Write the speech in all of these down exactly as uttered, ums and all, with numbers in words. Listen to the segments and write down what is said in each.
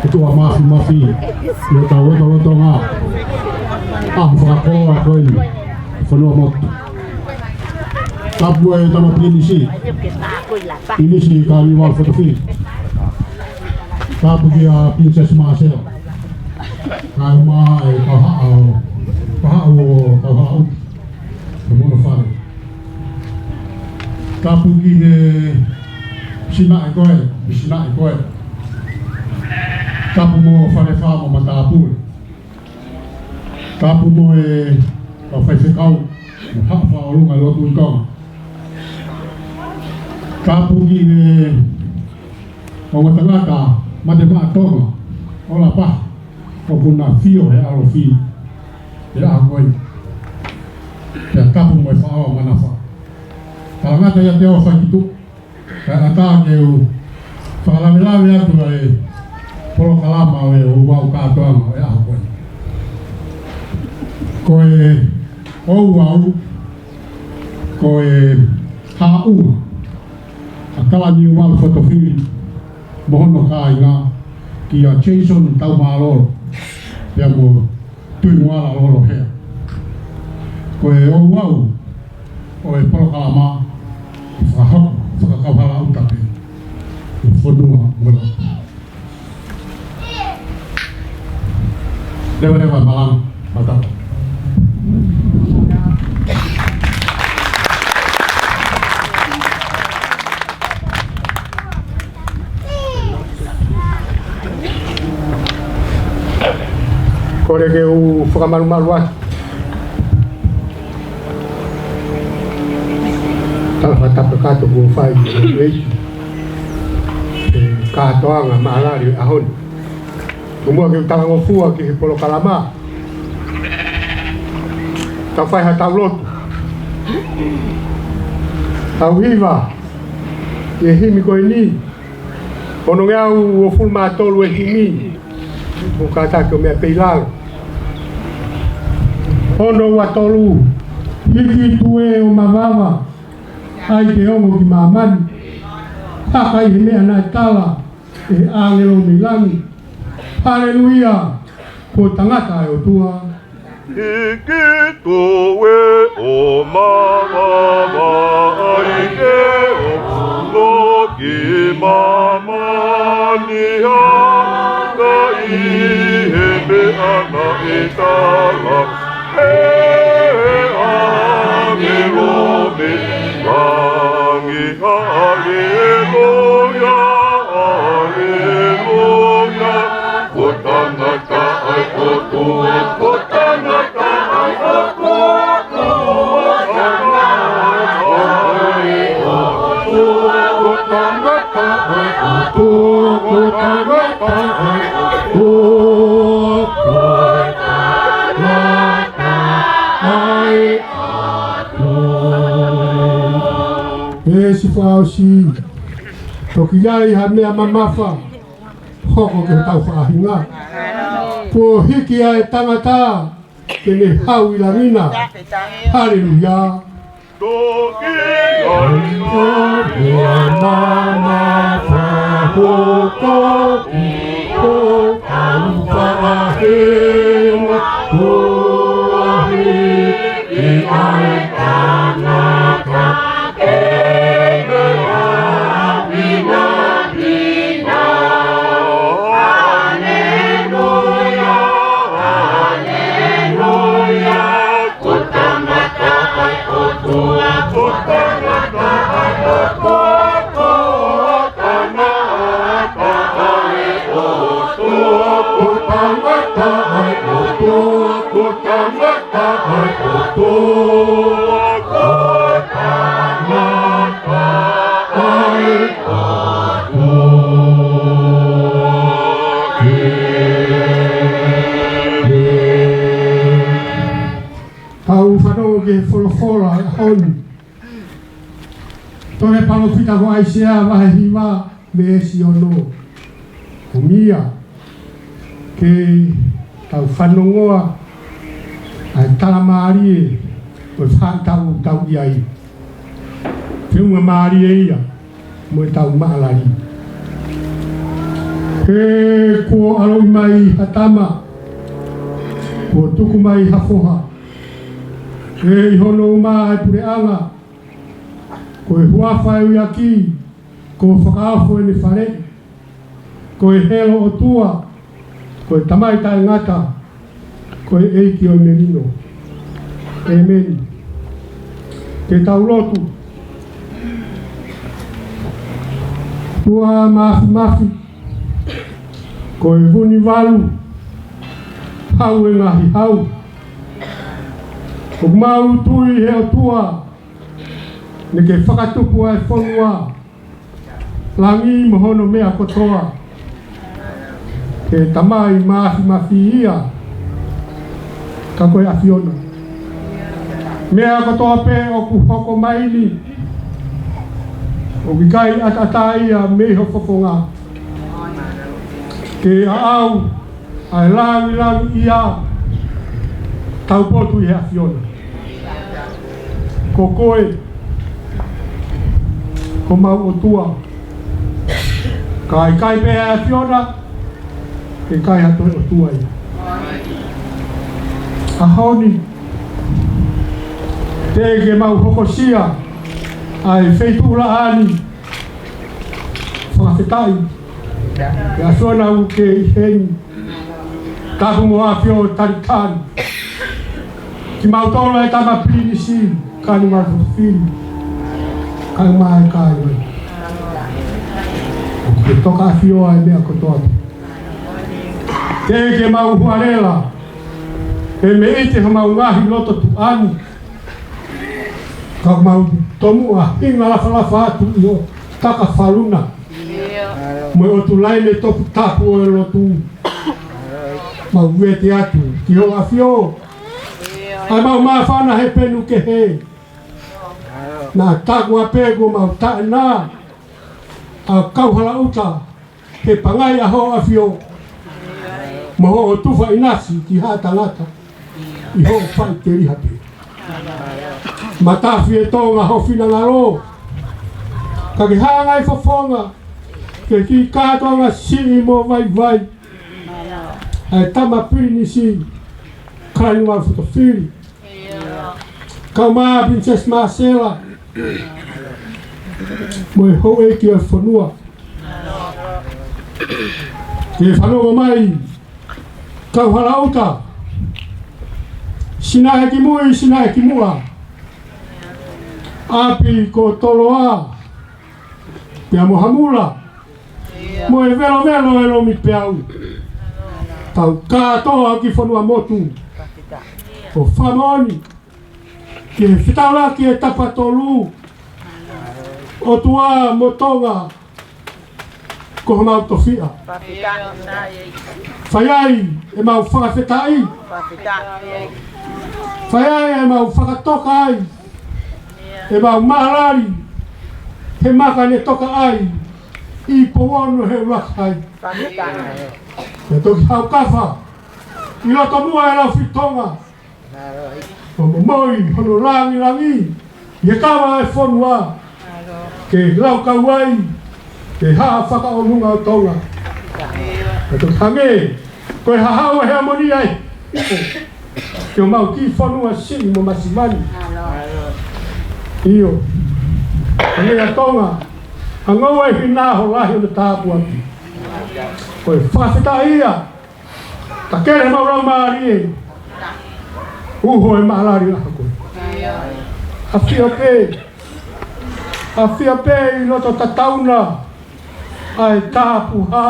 ʻOtua Māfimafi, ʻi hotau lotolotonga ʻaho fakakoloa ko eni, fonua motu. Tapu e tama pilinisi, Pilinisi Kaliva Fotofili. Tapu kia Princess Marcel. Kae ʻumaʻā e kau haʻa ʻo, kau haʻa ʻo, kau haʻa ʻo, ʻo Monofale. Tapu ki he sinaʻi ko ē, he sinaʻi ko ē. Tapu mo Falefā mo Matāpule. Tapu mo e kau faifekau mo haʻa fakaʻolunga lotu ʻi Tonga. Tapu ki he ongo tangata mate maʻa Tonga, ʻo Lapaha, ʻoku na fio he ʻalofi he ʻaho ko ē. Pea tapu mo e faʻao Manafa. Talangata ia te o fai ki tuʻa. Kae ʻatā ke u fakalavelave atu ʻa e polokalama ʻo e ouau kātoanga ʻo e ʻaho ko ē. Ko e ouau, ko e haʻunga ʻa Kalaniuvalu Fotofili mo hono kāinga, kia Jason Taumālolo pea mo Tuimuala Lolohea. Ko e ouau ʻo e polokalama, fakahoko fakakauhala ʻuta pē ʻi he fonua mo e lotu. Levaleva malanga, mātā. Kole ke u fakamalumalu atu. Tala fakatapu kātoa kuo fai ʻe he ʻEiki e kātoanga maʻalali ʻo e ʻaho ni. Tomuʻa ke u talangofua ki he polokalama, tau fai haʻatau lotu. Tau hiva ʻi he himi ko eni. Onongeau uofulu mā tolu e himi. Mo kātaki ʻo meʻa pē ʻi lalo. Ono ua tolu. Hiki tuē ʻo mavava, ʻai ke ongo ki māmani. Haka ʻi he meʻa naʻe tala ʻe he ʻāngelo mei langi. Haleluia. Ko e tangata ʻa e ʻOtua. Hiki tuē ʻo mavava, ʻai ke ongo ki māmani. Haka ʻi he meʻa naʻe tala ʻe he ʻāngelo mei langi. Haleluia, haleluia. Ko e tangata ʻa e ʻOtua, ko e tangata ʻa e ʻOtua, ko e tangata ʻa e ʻOtua, ko e tangata ʻa e ʻOtua, ko e tangata ʻa e ʻOtua, ko e tangata ʻa e ʻOtua. Veesi fakaʻosi, toki ʻi ai ha meʻa mamafa hoko ki hotau faʻahinga. Kuo hiki ʻa e tangata ke ne hau ʻi langi na. Haleluia. Toki ʻi ai ha meʻa mamafa hoko ki hotau faʻahinga. Kuo hiki ʻa e tangata ke ne hau ʻi langi na. Haleluia, haleluia. Ko e tangata ʻa e ʻOtua, ko e tangata ʻa e ʻOtua, ko e tangata ʻa e ʻOtua, ko e tangata ʻa e ʻOtua, ko e tangata ʻa e ʻOtua, ko e tangata ʻa e ʻOtua. Kau fanongo ki he folofola ʻo e ʻaho ni. Tohi palōfita ko ʻAisea vahe hiva veesi ono. Ko ia ke tau fanongoa ʻa e tala mālie ʻo e faʻahitaʻu ʻoku tau ʻi ai. Feʻunga mālie ia mo ʻetau maʻalali. He kuo ʻaloʻi mai ha tama, kuo tuku mai ha foha. He ʻi hono uma ʻa e puleʻanga, ko e huafa ʻo e ʻUiaki, ko e fakaofo ʻene fale, ko e helo ʻOtua, ko e Tamai taʻengata, ko e ʻEiki ʻo e melino. ʻĒmeni. Ke tau lotu. ʻOtua Māfimafi, ko e Vunivalu, Hau ʻo e ngaahi hau. ʻOku mau tui he ʻOtua, naʻa ke fakatupu ʻa e fonua, langi mo hono meʻa kotoa. Ko e Tamai Māfimafi ia, ka ko e ʻAfiona. Meʻa kotoa pē ʻoku hoko mai ni, ʻoku ʻikai ʻataʻatā ia mei ho fofonga. Ke ʻaʻau ʻa e langilangiʻia, taupotu ʻi he ʻAfiona. Ko koe homau ʻOtua. Ka ʻikai pē ʻa e ʻAfiona, ʻikai ha toe ʻOtua ia. ʻAho ni, teʻeki ke mau hokosia ʻa e feituʻulaʻā ni. Fakafetaʻi. Pea ʻAfiona ʻoku ke ʻi heni. Tapu mo ʻAfio Talitali. Kimautolu ʻa e tama pilinisi, Kaliwalu Fotofili. Kae ʻumaʻā e kāinga. ʻOku ke toka ʻafio ʻa e meʻa kotoa. Teʻeki ke mau hualela, he mei ʻite homau ngaahi loto tuʻa ni. Ka mau tomuʻa hinga lafalafa atu ʻi ho taka falu na. Mo e ʻotu laine toputapu ʻo e lotu. Mau vete atu ki ho ʻAfio. ʻA e mau māfana he penu kehe. Naʻa taku ʻa pē kuo mau taʻena ʻa Kauhalaʻuta, he pangai ʻa ho ʻAfio, mo hoʻo tufa ʻinasi ki haʻa tangata ʻi hoʻo faʻiteliha pē. Matafi ʻe Tonga ho finangalo, ka ke hanga ʻi fofonga ke kiʻi kātoanga siʻi mo vaivai ʻa e tama pilinisi, Kaliwalu Fotofili. Kae ʻumaʻā Princess Marcella, mo e houʻeiki ʻo e fonua. Ke fanongo mai, Kauhalaʻuta, Sinaʻe ki mui, Sinaʻe ki muʻa, ʻapi ko Toloa, pea mo Hamula, mo e velovelo ʻo e lomipeau. Tau kātoa ki fonua motu ʻo fakamoʻoni ki he fetaulaki ʻa e tapa tolu, ʻOtua mo Tonga, ko homau tofiʻa. Fai ai ʻemau fakafetaʻi. Fai ai ʻemau fakatoka ai ʻemau maʻalali he maka ne toka ai ʻi Pouono he ʻUluaki Hai. Pea toki haukafa ʻi loto muʻa ʻa e Laufitonga, ʻo momoi hono langilangi ʻi he kava ʻo e fonua, ke laukau ai ʻa e haʻa fakaʻolunga ʻo Tonga. Pea toki hangē ko e hahau ʻa e heamonia ʻi homau kiʻi fonua siʻi mo masiva ni. ʻIo. Hangē ʻa Tonga, hangē ʻa e hina ho lahi ʻo e tāpuaki. Ko e fakafetaʻi ia. Takele homau laumālie. Uho e maʻalali ʻa ko ē. ʻAfio pē. ʻAfio pē ʻi loto tatauna ʻa e tāpuhā.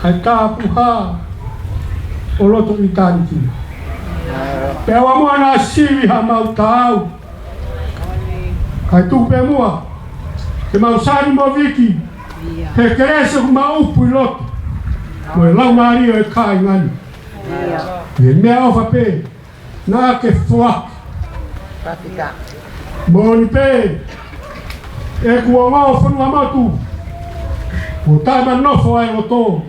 ʻA e tāpuhā ʻo loto ʻitāniti. Pea ʻoua muʻa naʻa sivi haʻamau taau. Kae tuku pē muʻa ke mau sani mo viki he kelesi ʻoku mau ʻupu ʻi loto mo e laumālie ʻo e kāinga ni. ʻI he meʻaʻofa pē naʻa ke foaki. Moʻoni pē ʻeku ongo fonua motu, kuo taʻemanofo ʻa e loto,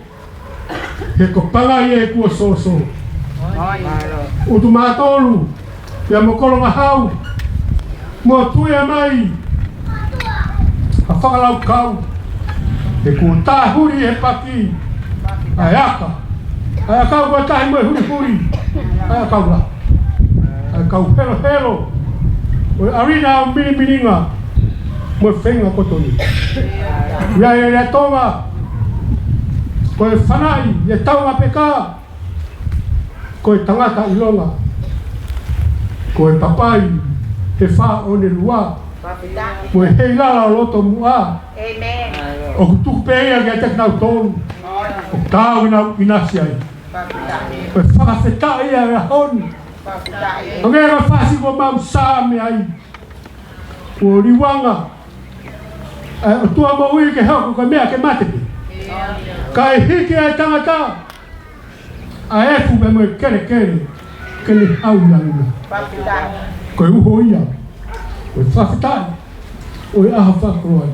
he ko Pangai ʻeku ʻosoʻoso. ʻUtumātolu, pea mo Kolongahau, mo Tuiamai, ʻa Fakalaukau, He kuo tā huli ʻe he paki ʻa e aka, ʻa e ʻakau kotoa mo e hulihuli, ʻa e ʻakau lahi, ʻa e kau helohelo ʻo e ʻalinga ʻo e minimilinga mo e feinga kotoa. ʻI ai e lea Tonga, ko e fanaʻi ʻi he taungapeka, ko e tangata ʻilonga, ko e papai he fā ʻo e lua, mo e heilala ʻo loto muʻa. ʻOku tuku pē ia kiate kinautolu ʻoku taau ke nau ʻinasi ai. Ko e fakafetaʻi ia ʻo e ʻaho ni. Hangē ko e fasi kuo mau sāme ai, kuo liuanga ʻa e ʻOtua moʻui ke hoko ko e meʻa ke mate pē, kae hiki ʻa e tangata ʻa e efu pea mo e kelekele ke ne hau ʻi langi. Ko e uho ia, ko e fakafetaʻi ʻo e ʻaho fakakoloa.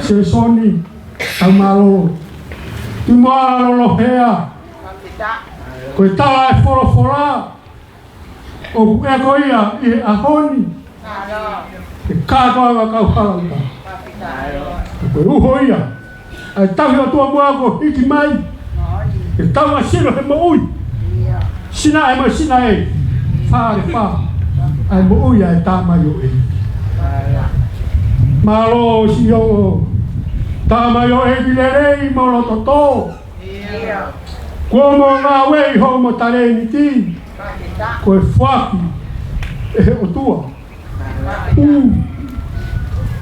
Sēsoni, tau mālō. Timoa Lolohea, ko e tala ʻa e folofola ʻoku ʻeko ia ʻi he ʻaho ni. He kātoanga kau hala uta, ko e uho ia ʻa e tauhi ʻOtua muʻa kuo hiki mai, he tau ʻa sino he moʻui, sina e mo sina e fale fā ʻa e moʻui ʻa e tamaioʻeiki. Mālō siʻi ongo tamaioʻeiki lelei mo loto tō. Kuo mo ngāueʻi hoʻomo talēniti, ko e foaki ʻe he ʻOtua. Hū,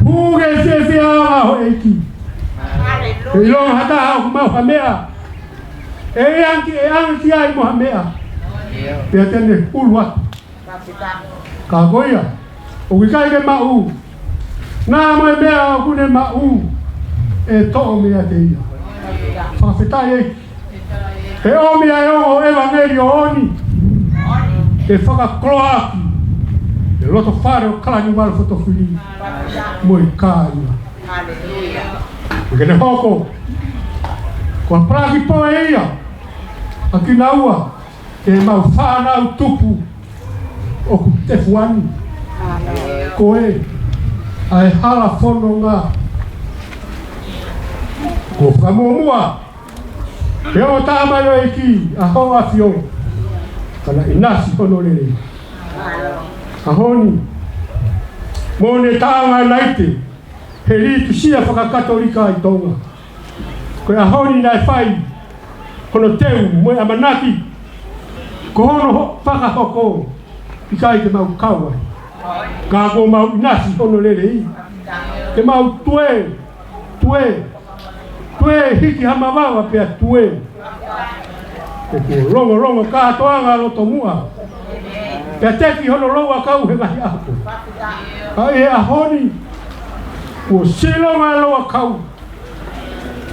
hū ke fiefia ʻa houʻeiki. ʻE ʻilonga ha taha ʻoku maʻu ha meʻa, ʻe ʻange, ʻe ʻange ki ai mo ha meʻa, pea te ne hulu atu. Ka ko ia ʻoku ʻikai ke maʻu, naʻa mo e meʻa ʻoku ne maʻu ʻe toʻo meiate ia. Fakafetaʻi ʻEiki. He ʻomi ʻa e ongo ʻevangeliō ni ke fakakoloa ʻaki e loto fale ʻo Kalaniuvalu Fotofili mo e kāinga. Ke ne hoko ko ha palaki poe ia ʻa kinaua, ke mau fānau tupu ʻoku tefuani. Ko e, ʻa e hala fononga. Ko e fakamuʻomuʻa ʻe he ongo tamaioʻeiki ʻa Hoʻo ʻAfio, ka naʻe ʻinasi hono lelei. ʻAho ni, mo ne tānga naite he litusia fakakatolika ʻi Tonga. Ko e ʻaho ni naʻe fai hono teu mo e ʻamanaki, ko hono ho-, fakahoko ʻikai ke mau kau ai, ka kuo mau ʻinasi hono lelei. Ke mau tue, tue, tue hiki ha mavava pea tue. He kuo longolongo kātoanga loto muʻa, pea teki hono louʻakau he ngaahi ʻaho. Ka ʻi he ʻaho ni, kuo silonga louʻakau,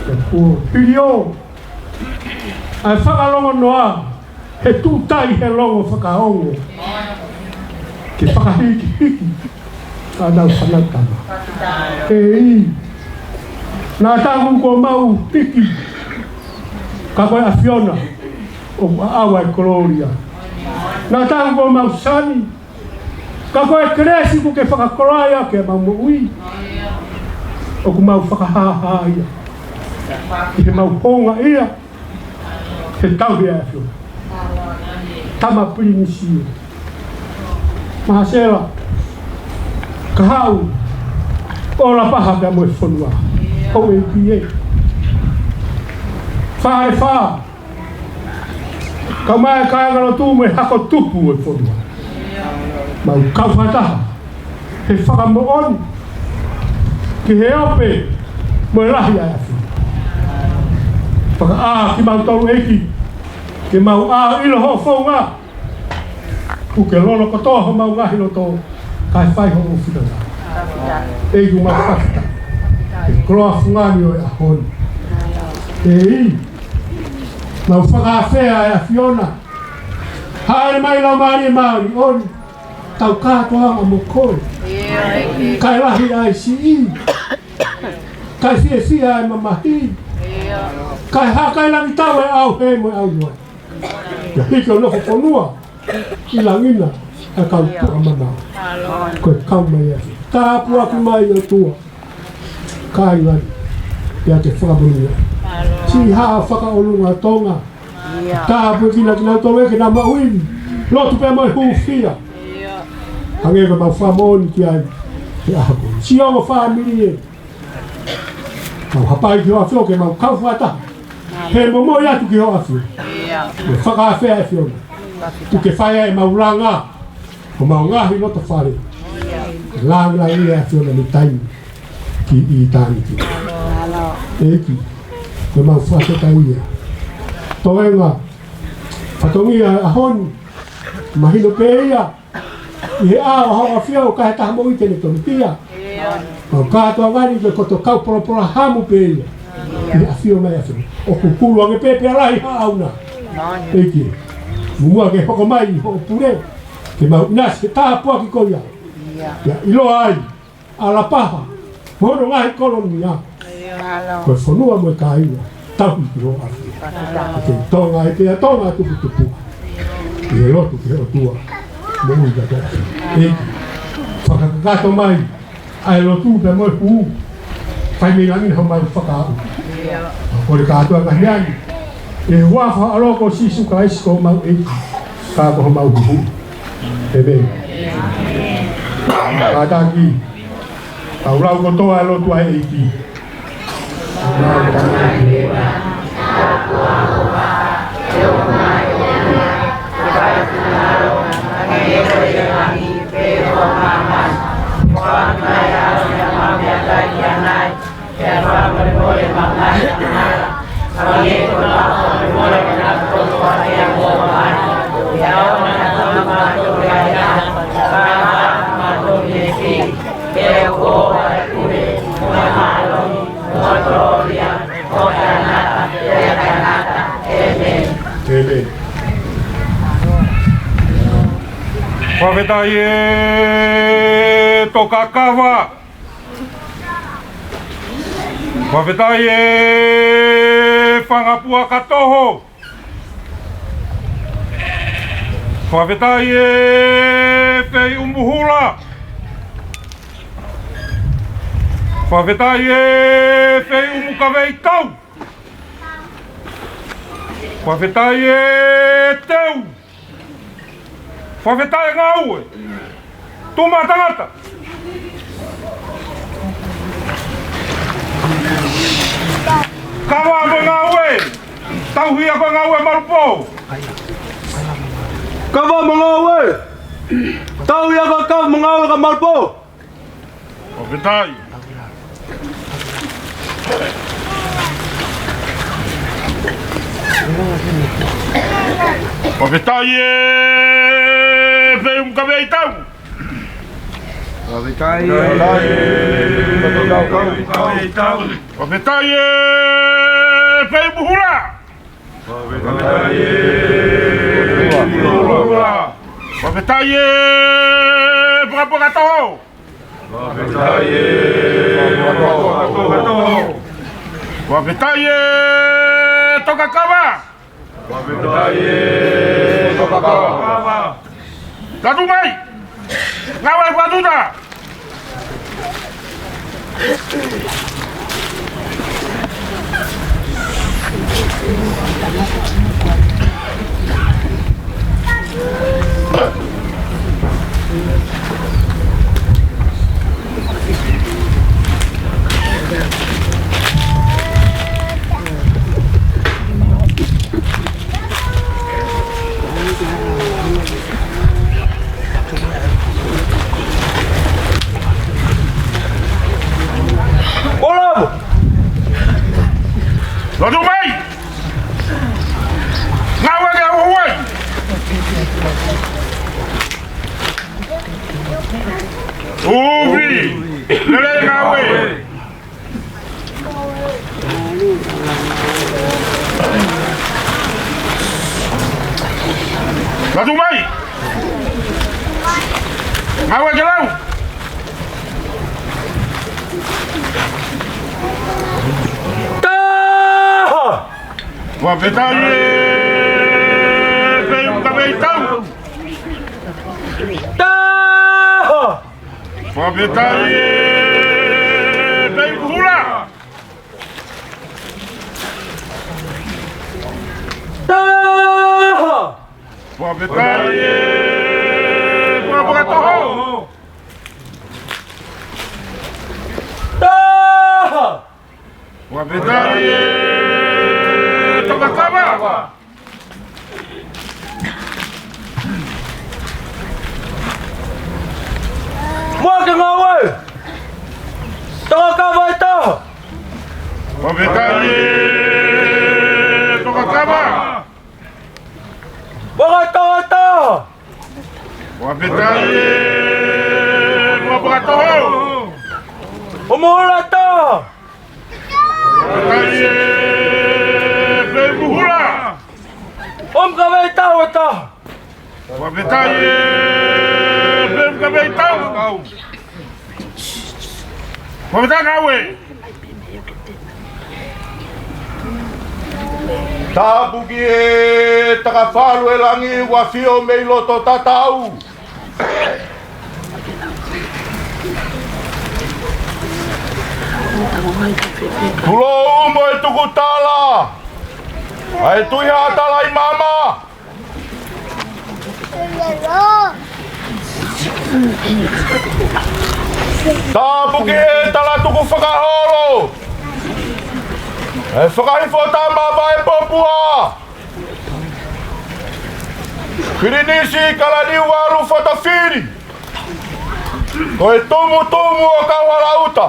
pea kuo piliō ʻa e fakalongonoa he tuʻutai he longo fakaongo ke fakahikihiki ʻa ʻenau fānau tama. ʻEi, naʻa tau kuo mau piki, ka ko e ʻAfiona ʻoku ʻaʻau ʻa e kolōlia. Naʻa tau kuo mau sani, ka ko e kelesi kuo ke fakakoloa ia ke mau moʻui. ʻOku mau fakahāhā ia ʻi he mau houngaʻia he tauhi ʻa e ʻAfiona. Tama Pilinisi, Māsela, Kahaʻu, ʻo Lapaha pea mo e fonua. Houʻeiki ē, Fale Fā, kae ʻumaʻā e kāingalotu mo e hako tupu ʻo e fonua. Mau kau fakataha he fakamoʻoni ki he ope mo e lahi ʻa e ʻAfiona. Fakaʻā kimautolu ʻEiki, ke mau ʻā ʻilo hoʻo founga, puke lolo kotoa homau ngaahi loto, kae fai hoʻo finangalo. ʻEiki, mau fakafetaʻi he koloa fungani ʻo e ʻaho ni. ʻEiki, mau fakaafeʻi ʻa e ʻAfiona, hāʻele mai Laumālie Māʻoniʻoni, tau kātoanga mo koe. Kae lahi ʻa e siʻi, kae fiefia ʻa e mamahi, kae hākailangitau ʻa e ʻauhē mo e ʻauloa. Pea hiki ʻo nofo fonua ʻi langi na ʻa e kau tuʻa manao. Ko e kau mai ē. Tāpuaki mai ʻOtua. Kāinga ni, Pea ke fakamolemole. Siʻi haʻa fakaʻolunga Tonga. Tāpuekina kinautolu ke nau maʻu ivi, lotu pea mo e hūfia. Hangē ko ʻemau fakamoʻoni ki ai he ʻaho ko eni. Siʻi ongo fāmili ē. Mau hapai ki hoʻo ʻAfio ke mau kau fakataha. He momoi atu ki hoʻo ʻAfio. Mo e fakaafeʻi ʻAfiona. Tuku ke fai ʻemau langa. Ko ʻemau ngaahi loto fale. Lāngilangiʻia ʻAfiona mei taimi ki ʻitāniti. ʻEiki, ko ʻemau fakafetaʻi ia. Toenga, fatongia ʻaho ni, mahino pē ia, ʻi he ʻao ʻa hoʻo ʻAfio ʻoku ʻikai ha taha moʻui te ne tonuhia. Mau kātoanga ni ko e koto kau polopola hamu pē ia. ʻI he ʻAfio mai ʻAfiona. ʻOku kulu ange pē pea lahi haʻa ʻauna. ʻEiki, muʻa ke hoko mai hoʻo pule. Ke mau ʻinasi he tāpuaki ko ia. Pea ʻiloa ai ʻa Lapaha mo hono ngaahi kolonia. Ko e fonua mo e kāinga, tauhi ki hoʻo ʻAfio. Ke Tonga ʻe pea Tonga tuputupu. ʻI he lotu ki he ʻOtua moʻui ka toa. ʻEiki, fakakakato mai ʻa e lotu pea mo e hū. Fai mei langi homau fakaaʻu. Kole kātoa ngaahi meʻa ni ʻi he huafa ʻo ho ʻAlo ko Sīsū Kalaisi ko homau ʻEiki, ka ko homau Huhuʻi. ʻĒmeni. Kātaki, tau lau kotoa e lotu ʻa e ʻEiki. ʻĒmeni. Fakafetaʻi ʻe Tokakava. Fakafetaʻi ʻe Fanga Puaka Toho. Fakafetaʻi ʻe Feiʻumu Hula. Fakafetaʻi ʻe Feiʻumu Kaveitau. Fakafetaʻi ʻe Teu. Fakafetaʻi ʻe Ngāue. Tuma tangata. Kava mo Ngāue. Tauhi ʻa Ngāue Malupo. Kava mo Ngāue. Tauhi ʻa Kava mo Ngāue ka Malupo. Fakafetaʻi. Fakafetaʻi ʻe Feiʻumu Kaveitau. Fakafetaʻi ʻe Feiʻumu Kaveitau. Fakafetaʻi ʻe Feiʻumu Hula. Fakafetaʻi ʻe Feiʻumu Hula. Fakafetaʻi ʻe Fanga Puaka Toho. Fakafetaʻi ʻe Fanga Puaka Toho. Fakafetaʻi ʻe Tokakava. Fakafetaʻi ʻe Tokakava. Lotu mai. Ngāue fakatuʻa. Lotu mai. Ngāue ke ahuhuai. ʻUhi. Lele ngāue. Lotu mai. Ngāue ke lau. Taha. Fakafetaʻi ʻe Feiʻumu Kaveitau. Taha. Fakafetaʻi ʻe Feiʻumu Hula. Fakafetaʻi e Puapakatoho. Taha. Fakafetaʻi e Tokakava. Muʻa ke ngāue. Tokakava ʻe taha. Fakafetaʻi e Tokakava. Puapakatoho ʻe taha. Fakafetaʻi e Puapakatoho. ʻUmuhula ʻe taha. Fakafetaʻi e Feʻumuhula. ʻUmukavei Tau ʻe taha. Fakafetaʻi e Feʻumukavei Tau. Fakafetaʻi ngāue. Tapu ki he Takafalu ʻo e Langi, ʻoku ʻafio mei loto tatau. Tulou mo e tukutala ʻa e Tuʻi Haʻa Talaimama. Tapu ki he Tala Tukufakaholo ʻa e Fakahifo Tama Vaipopua, Pilinisi Kalaniuvalu Fotofili, ko e tumutumu ʻo Kauhalaʻuta.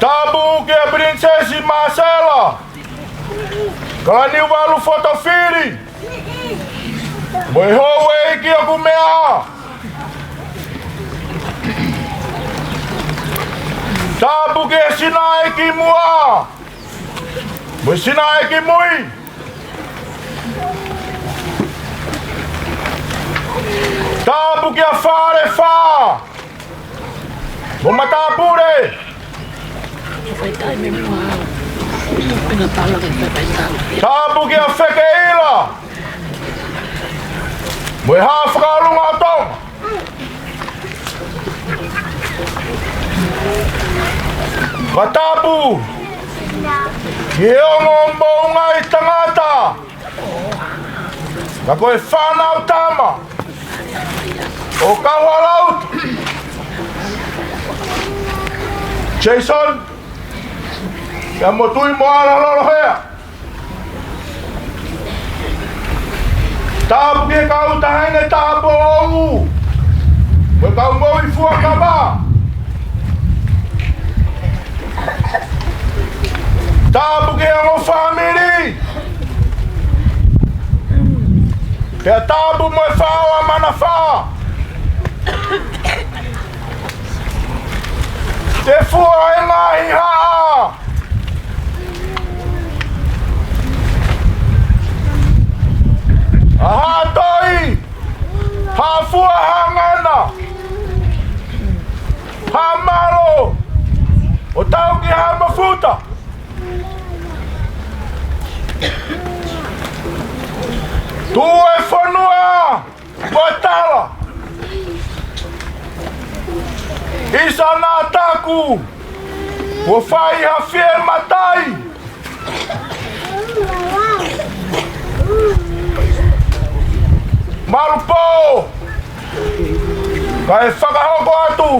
Tapu kia Pilinisesi Māsela Kalaniuvalu Fotofili mo e houʻeiki ʻoku meʻa. Tapu kia Sinaʻeiki Muʻa mo Sinaʻeiki Mui. Tapu kia Falefā mo Matāpule. Tapu kia Fekeila mo e Haʻa Fakaʻolunga ʻo Tonga. Fakatapu ki he ongo moʻungaʻi tangata, ka ko e fānau tama ʻo Kauhalaʻuta. Jason, pea mo Tui mo Ala Lolohea. Tapu ki he kau taʻahine tāupoʻou mo e kau moʻui fuakava. Tapu ki he ongo fāmili. Pea tapu mo e fao ʻa Manafā. Tefua e ngaahi haʻa ʻa Haʻatoi, Haʻafua, Haʻangana, Haʻamalo, ʻo tau ki Haʻamafuta. Tuʻu e fonua mo e tala, ʻisa naʻa taku, kuo fai ha fiematai. Malu pō, kae fakahoko atu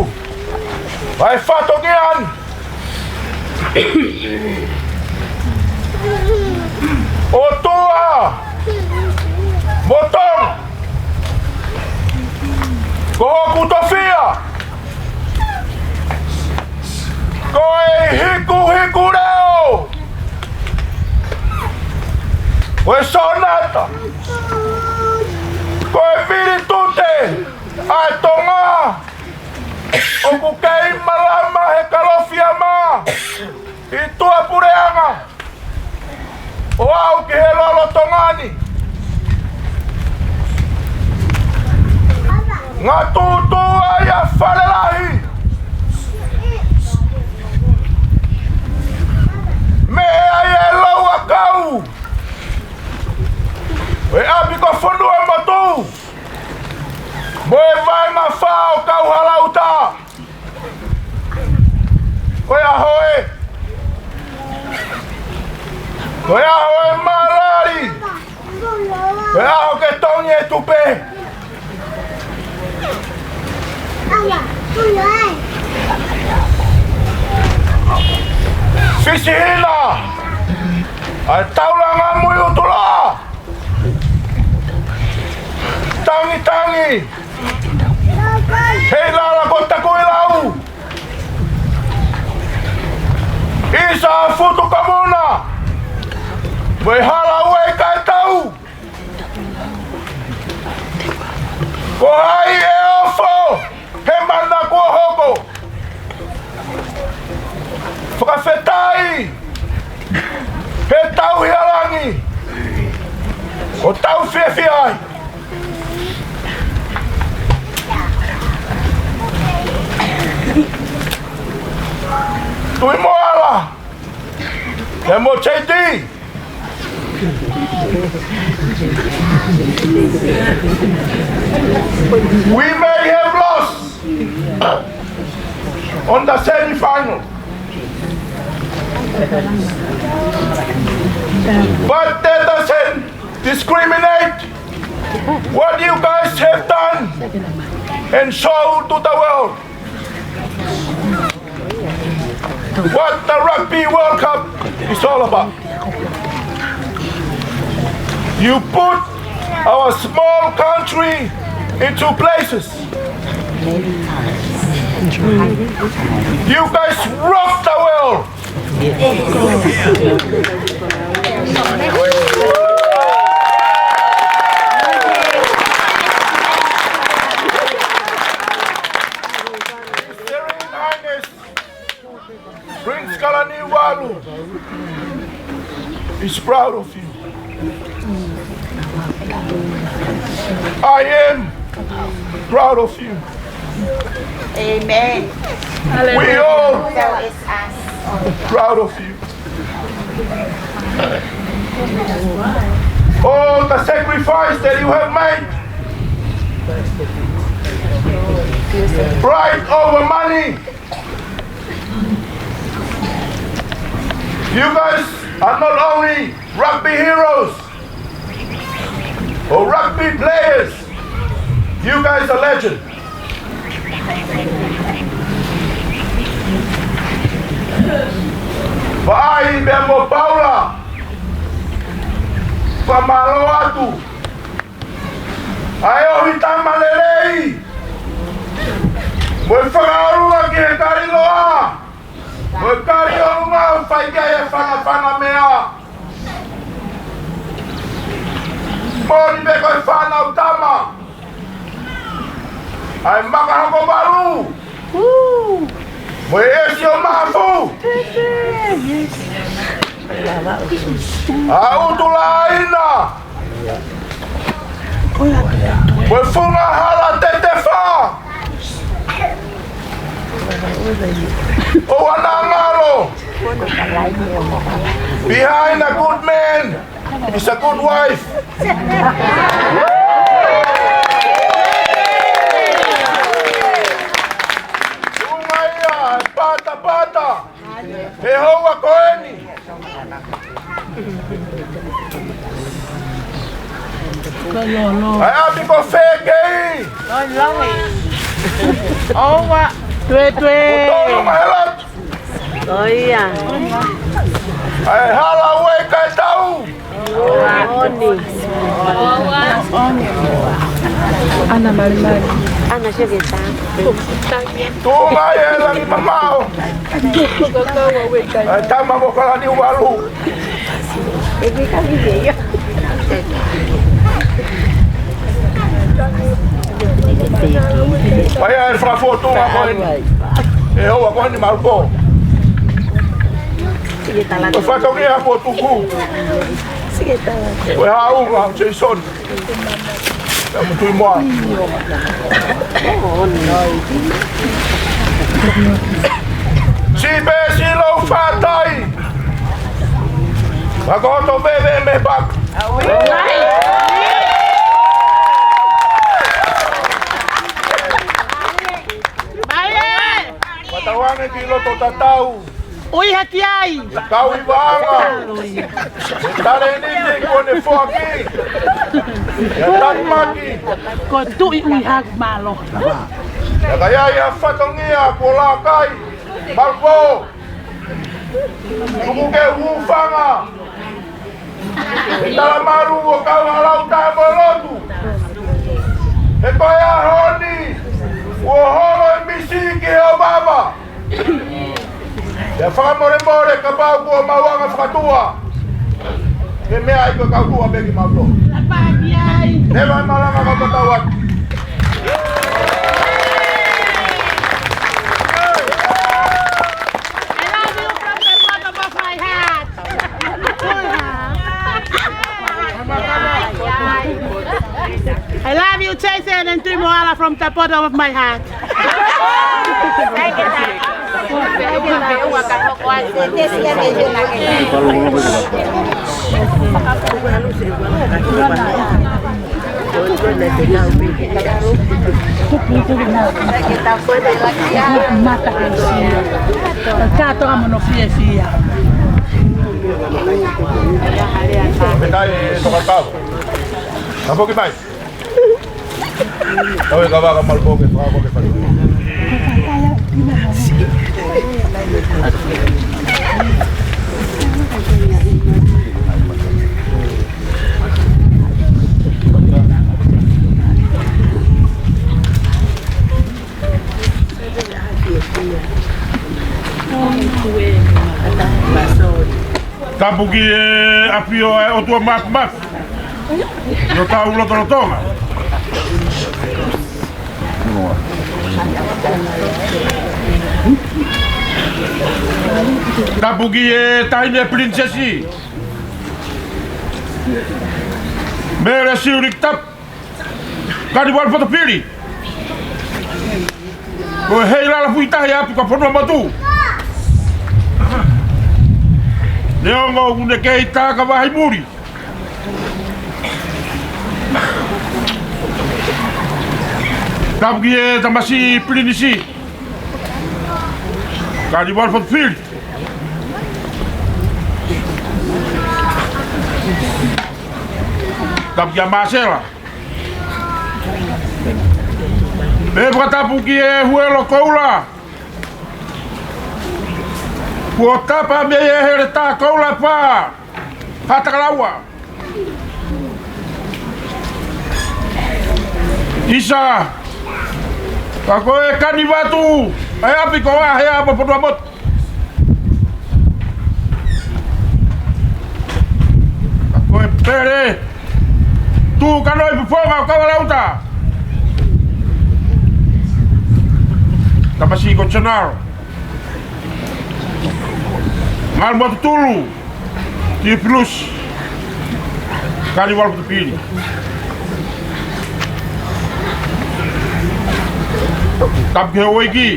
ʻa e fatongia ni. ʻOtua mo Tonga, ko hoku tofiʻa, ko e hikuhiku leʻo, ko e sonata, ko e vilitute ʻa e Tonga, ʻoku kei malama he kalofiama ʻi tuʻapuleʻanga ʻo aʻu ki he lolotonga ni. Ngatuʻutuʻu ai ʻa Falelahi, meʻe ai e lau ʻakau ʻo e ʻapi ko Fonuamotu mo e vaenga fā ʻo Kauhalaʻuta. Ko e ʻaho ē, ko Ko e ʻaho ʻo e malali. Ko e ʻaho ke tongi e tupe. Fisihina ʻa e taulanga Muiʻutuloa. Tangitangi. Hei lala ko Takuilau. ʻIsa Futu Kamuna. Mo e hala ua ʻi Kaitau. Ko hai ʻe ofo he mana kuo hoko? Fakafetaʻi he tauhi ʻa langi ʻoku tau fiefia ai. Tuʻimoala, pea mo J D. We may have lost on the semifinal, but that doesn't discriminate what you guys have done and show to the world what the Rugby World Cup is all about. You put our small country into places. You guys rock the world. His Serene Highness Prince Kalaniuvalu is proud of you. I am proud of you. Amen. We all So is us. Proud of you. All the sacrifice that you have made. Pride over money. You guys are not only rugby heroes or rugby players, you guys are legends. Vaʻai pea mo Paula, fakamālō atu ʻa e ʻohitama lelei mo e fakaʻolunga ki he kaliloa mo e kali ʻolunga ʻoku fai ki ai e fanafana meʻa. Moʻoni pē ko e fānau tama ʻa e Makahokovalu mo e ʻEsi ʻo Maʻafu, ʻa ʻUtulāina mo e Funga Hala Tetefa. ʻOua naʻa ngalo. Behind a good man is a good wife. Tuʻunga ia e patapata he houa ko eni. ʻA e ʻapi ko fē kei? ʻOua. Tuētuē. Kuo tonu mai e lotu. ʻOia. ʻA e hala ua ʻi Kaitau. Moʻoni. Ana malimali. Ana seketa. Tuʻunga ia e langi mamaʻo. ʻA e tama ko Kalaniuvalu. Paia e fakafotunga ko eni. E houa ko eni malu pō. Ko e fatongia ko tuku. Ko e haʻu ʻa Jason. Ka mutui moa. Sipe silo fatai. Makoto bebe me pak. Matauange ki loto tatau. ʻUiha ki ai. Kau ʻi Vaʻanga. ʻE Talēniti kuo ne foaki. ʻE Tanimaki. Ko Tuʻi ʻUiha, mālō. ʻE ka ʻi ai ha fatongia kuo laka ai, Malupō, tuku ke u hūfanga. ʻE Talamalu ʻo kau ʻa Lauta mo e lotu. He ko e ʻaho ni, kuo holo e misi ki he ʻovava. ʻIo, fakamolemole kapau kuo mau anga fakatua, ke meʻa ai ko e kau tuʻa pē ki mautolu. Lapa ki ai. He vai malanga ka patau atu. I love you from the bottom of my heart. I love you, Jason and Tuʻimoala, from the bottom of my heart. Mata ke si. Kato amo no fiefia. Metai e tokatau. Tapu ki mai. Kau e kavaka Malupō ke fakako ke fai. Tapu ki he ʻafio ʻa e ʻOtua Māfimafi ʻi hotau lotolotonga. Tapu ki he Taʻahine Pilinisesi Mele Siuliki Tapu Kanivalu Potopili, ko e heilala fuitahi ʻa e ʻapi ko Fonuamotu. Neongo ʻoku ne kei tā ka vahe ʻi muli. Tapu ki he tamasiʻi Pilinisi Kanivalu Potopili. Tapu kia Māsela. Pea fakatapu ki he Huelo Koula. Kuo tapa mei he heletā koula pā Haʻatakalaua. ʻIsa, ka ko e kanivatu ʻa e ʻapi ko Ahea mo Fonuamotu. Ka ko e pele tukanoʻi fofonga ʻo Kau ʻa Lauta. Tamasiʻi ko Gennaro Ngalumotu Tulu Tipilusi Kanivalu Potopili. Tapu ki he houʻeiki.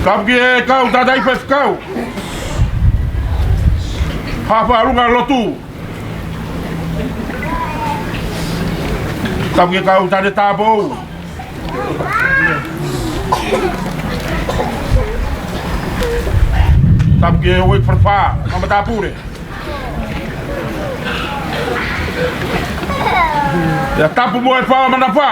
Tapu ki he kau tangataʻeiki faifekau, haʻa faʻunga lotu. Tapu ki he kau tane tāpou. Tapu ki he houʻeiki fale fā, matāpule. ʻIo, tapu mo e fā manava.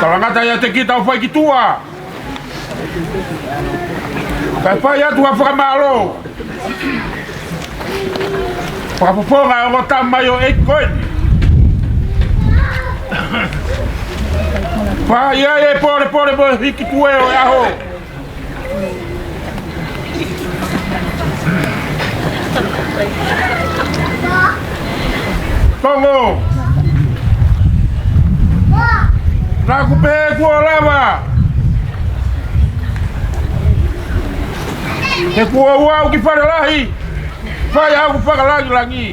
Talangata ʻiate kita ʻo fai ki tuʻa. Kae fai atu ha fakamālō. Fakafofonga ʻo e ongo tamaioʻeiki ko eni. Fai ai e polepole mo e hiki tuʻe ʻo e ʻaho. Tongo. Naʻa ku pehē kuo lava. He kuo u aʻu ki fale lahi, fai haʻaku fakalangilangi.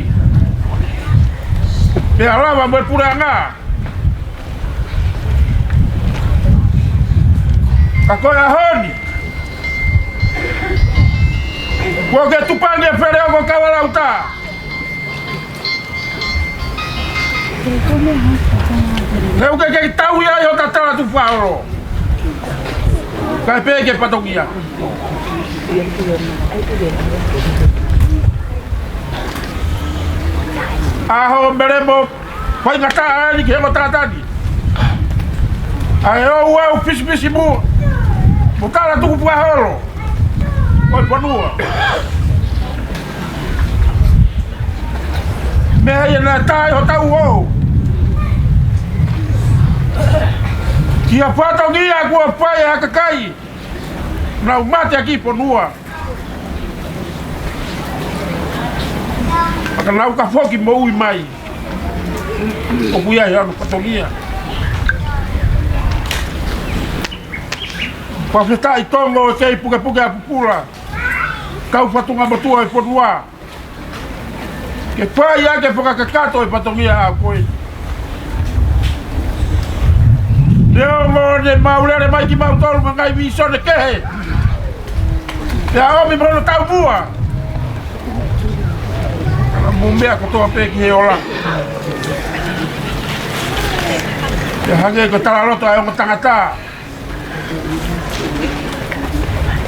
Pea lava mo e puleʻanga. Ka ko e ʻaho ni, kuo ke tupangi e feleongo Kau ʻa Lauta. ʻOku ʻikai ke tau ia ʻi hota tala tukufakaholo. Kae pehē ki he fatongia. ʻAho melemo faingataʻa eni ki he ongo tangata ni. ʻA e ʻoua ʻe pisipisi mo, mo tala tukufakaholo ʻo e fonua. Meʻa ia naʻe tā ʻi hotau ʻoʻou. Ki ha fatongia kuo fai ʻe ha kakai naʻa nau mateakiʻi fonua. Pea ka nau ka foki moʻui mai, ʻoku ʻi ai hano fatongia. Fakafetaʻi Tonga ʻoku kei pukepuke ʻa e pupula. Kau fatunga motuʻa ʻo e fonua ke fai ʻaki e fakakakato ʻo e fatongia ʻa ko ē. Neongo ne mau lele mai kimautolu mo e ngaahi vīsone kehe, pea ʻomi mo hono taumuʻa mo e meʻa kotoa pē ki he ola. Pea hangē ko e talaloto ʻa e ongo tangata,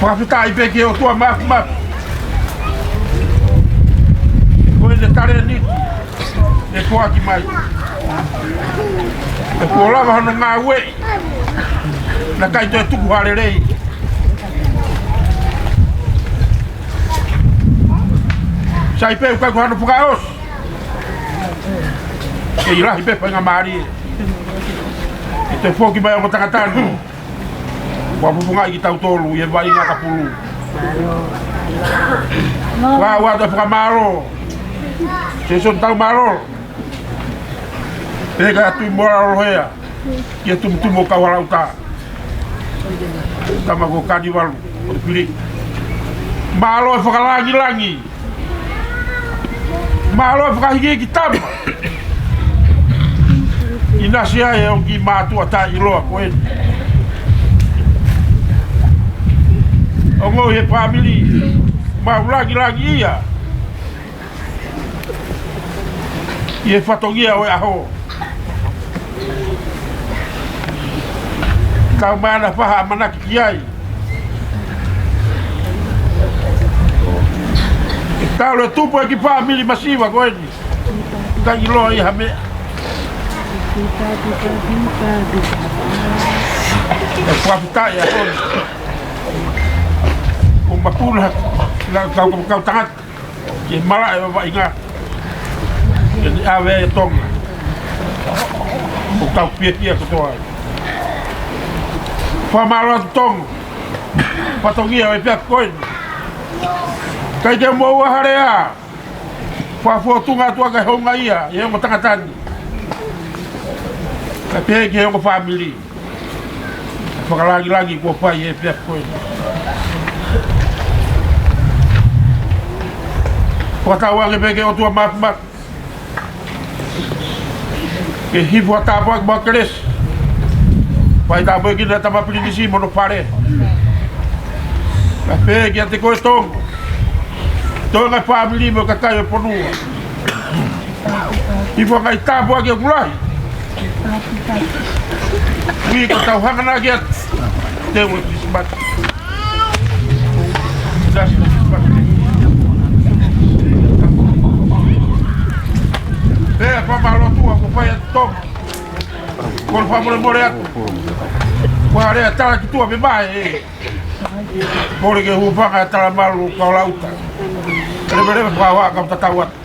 fakafetaʻi pē ki he ʻOtua Māfimafi. Ko ʻene talēniti ʻe foaki mai. ʻE kuo lava hono ngāueʻi, naʻe ʻikai toe tuku ha lelei. Sai pē ʻoku ʻikai ko hano fakaʻosi. Kei lahi pē faingamālie. ʻE toe foki mai ʻa e ongo tangata ni. Kuo fufungaʻi kitautolu ʻi he vaʻinga ka pulu. Kuo ʻoatu e fakamālō. Sēsoni Taumālō. Pehē ki he Tuʻi Moala Rohea, ki he tumutumu ʻo Kauhalautā, tama ko Kanivalu ʻo Pili. Mālō e fakalāngilangi. Mālō e fakahikihiki tama. ʻInasi ai e ongo kiʻi mātuʻa taʻeʻiloa ko eni. Ongoʻi he fāmili, mau lāngilangiʻia ʻi he fatongia ʻo e ʻaho. Tau mai ana faha ʻamanaki ki ai. Talu e tupu e kiʻi fāmili masiva ko eni. Taʻeʻiloa ʻi ha meʻa. ʻE fakafetaʻi ʻa e ʻaho ni. ʻO mapuna, la kau, kau, kau tangata ke malaʻe ʻo vaʻinga. Ke ne ʻave e Tonga ʻo kau fiefia kotoa ai. Fakamālō atu Tonga. Fatongia ʻo e peaki ko eni. ʻIkai ke moʻua ha lea. Fakafōtunga atu ʻa e houngaʻia ʻi he ongo tangata ni. Kae pehē ki he ongo fāmili. Fakalāngilangi kuo fai he peaki ko eni. Fakatauange pē ki he ʻOtua Māfimafi ke hifo ha tāpuaki mo e kelesi. Fai tāpuekina e Tama Pilinisi mo hono fale. Kae pehē kiate koe Tonga. Tonga e fāmili mo e kakai ʻo e fonua. Hifo ha ngaahi tāpuaki ʻoku lahi. Ui ko e tau hanganaki atu. Teu e Kilisimasi. Pea fakamālō atu ʻa ko fai atu Tonga. Ko e fakamolemole atu. Ko e lea tala ki tuʻa pē mai ē. Mole ke hūfanga e tala malu Kauhalautā. Leveleva fakahoa kau tatau atu.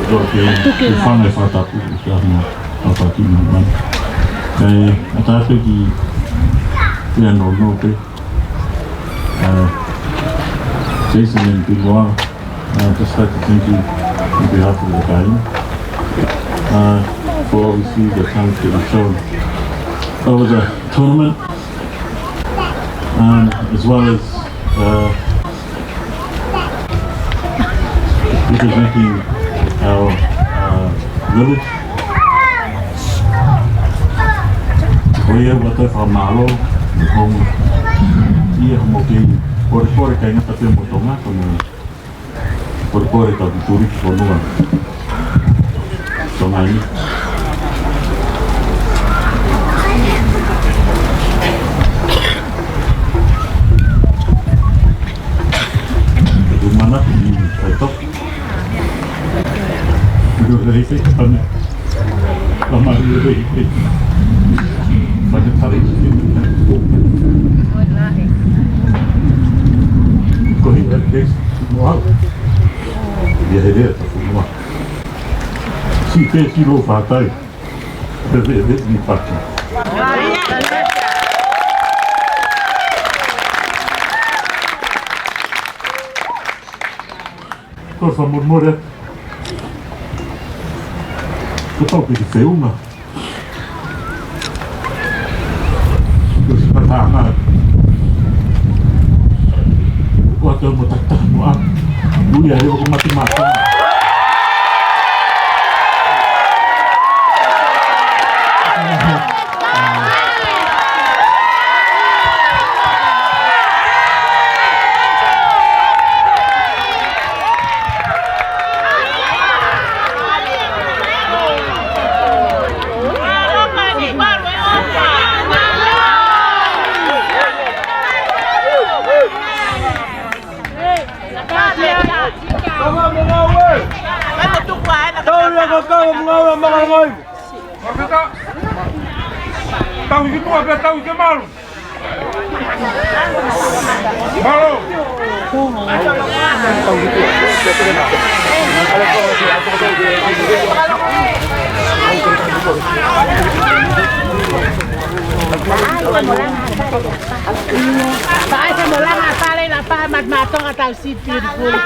Toke, ke fanga e fakatapu, ke ana, a pati ni mai. Kae, a tape ki, ke ano no pe. Uh, Jason and Benoit, uh, just like to thank you on behalf of the team, uh, for obviously the talent that you've shown over the tournament, um, as well as, uh, representing our, uh, village. Ko ia ʻoku ou fakamālō, ʻi hono, ʻi Ia mo kei polepole, ʻikai ngata pē mo Tonga, ka mo polepole kau tui ki he fonua Tonga ni. Ke u manatu ni, kai toki. Io, hei, hei, pane. Lama, io, hei, hei. Pane, pane. Ko hei, hei, hei. Noa. Ia, hei, hei, ta fu noa. Si, pe, si, lo, fa, tai. Pe, pe, pe, ni, pa, ki. Ko e fakamolemole. Ko e tau piki feunga. Ko e si pata anga. Ko atu mo tata mo a. Ui ai o ko mate mate. Tau ia ko kau mo ngau a makalangoi. Tau ki tua pea tau ke malu. Malu. Paʻasa mo langa fale na paha mat matonga tau sipiri puli.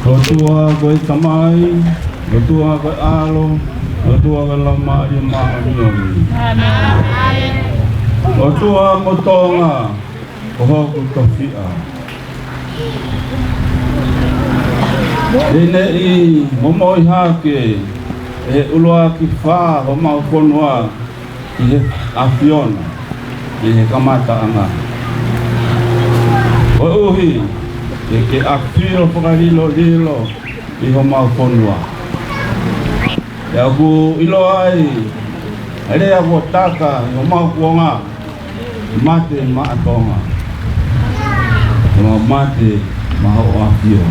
ʻOtua ko e Tamai, ʻOtua ko e ʻAlo, ʻOtua ko e Laumālie Māʻoniʻoni. ʻOtua ko Tonga, ko hoku tofiʻa. ʻI heʻene momoi hake ʻe he ʻuluaki fā homau fonua ʻi he ʻAfiona ʻi he kamataʻanga. Koeʻuhi ke ke ʻafio fakalilolilo ʻi homau fonua. Pea ʻoku ʻiloa ai ʻa e lea kuo taka ʻi homau kuonga, mate maʻa Tonga, ʻe mau mate maʻa hoʻo ʻAfio.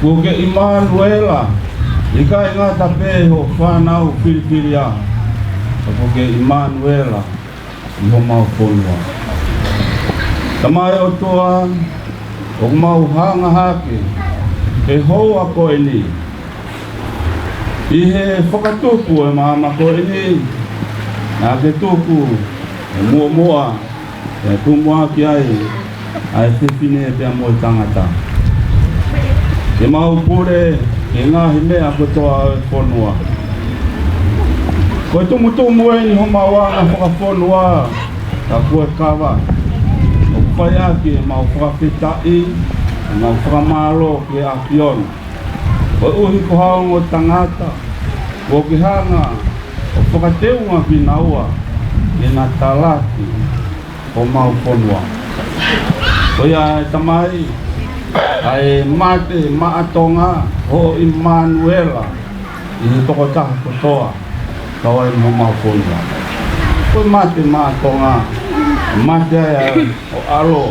Kuo ke ʻImanuela, ʻikai ngata pē hoʻo fānau filifilia, ka kuo ke ʻImanuela ʻi homau fonua. Tamai ʻOtua, ʻoku mau hanga hake ki he houa ko eni, ʻi he fakatupu e maama ko eni, naʻa ke tuku e muʻomuʻa, ʻe tumuʻaki ai ʻa e fefine pea mo e tangata, ke mau pule ki he ngaahi meʻa kotoa ʻo e fonua. Ko e tumutumu eni homau anga fakafonua, ka kuo kava. ʻOku fai ʻaki ʻemau fakafetaʻi, ʻemau fakamālō ki he ʻAfiona. Koeʻuhi ko ha ongo tangata, kuo ke hanga ʻo fakateunga kinaua ke na talaki homau fonua. Ko ia ʻe Tamai, ʻa e mate maʻa Tonga, hoʻo ʻImanuela ʻi he tokotaha kotoa, kau ai mo homau fonua. Ko e mate maʻa Tonga, mate ai ʻa ho ʻAlo,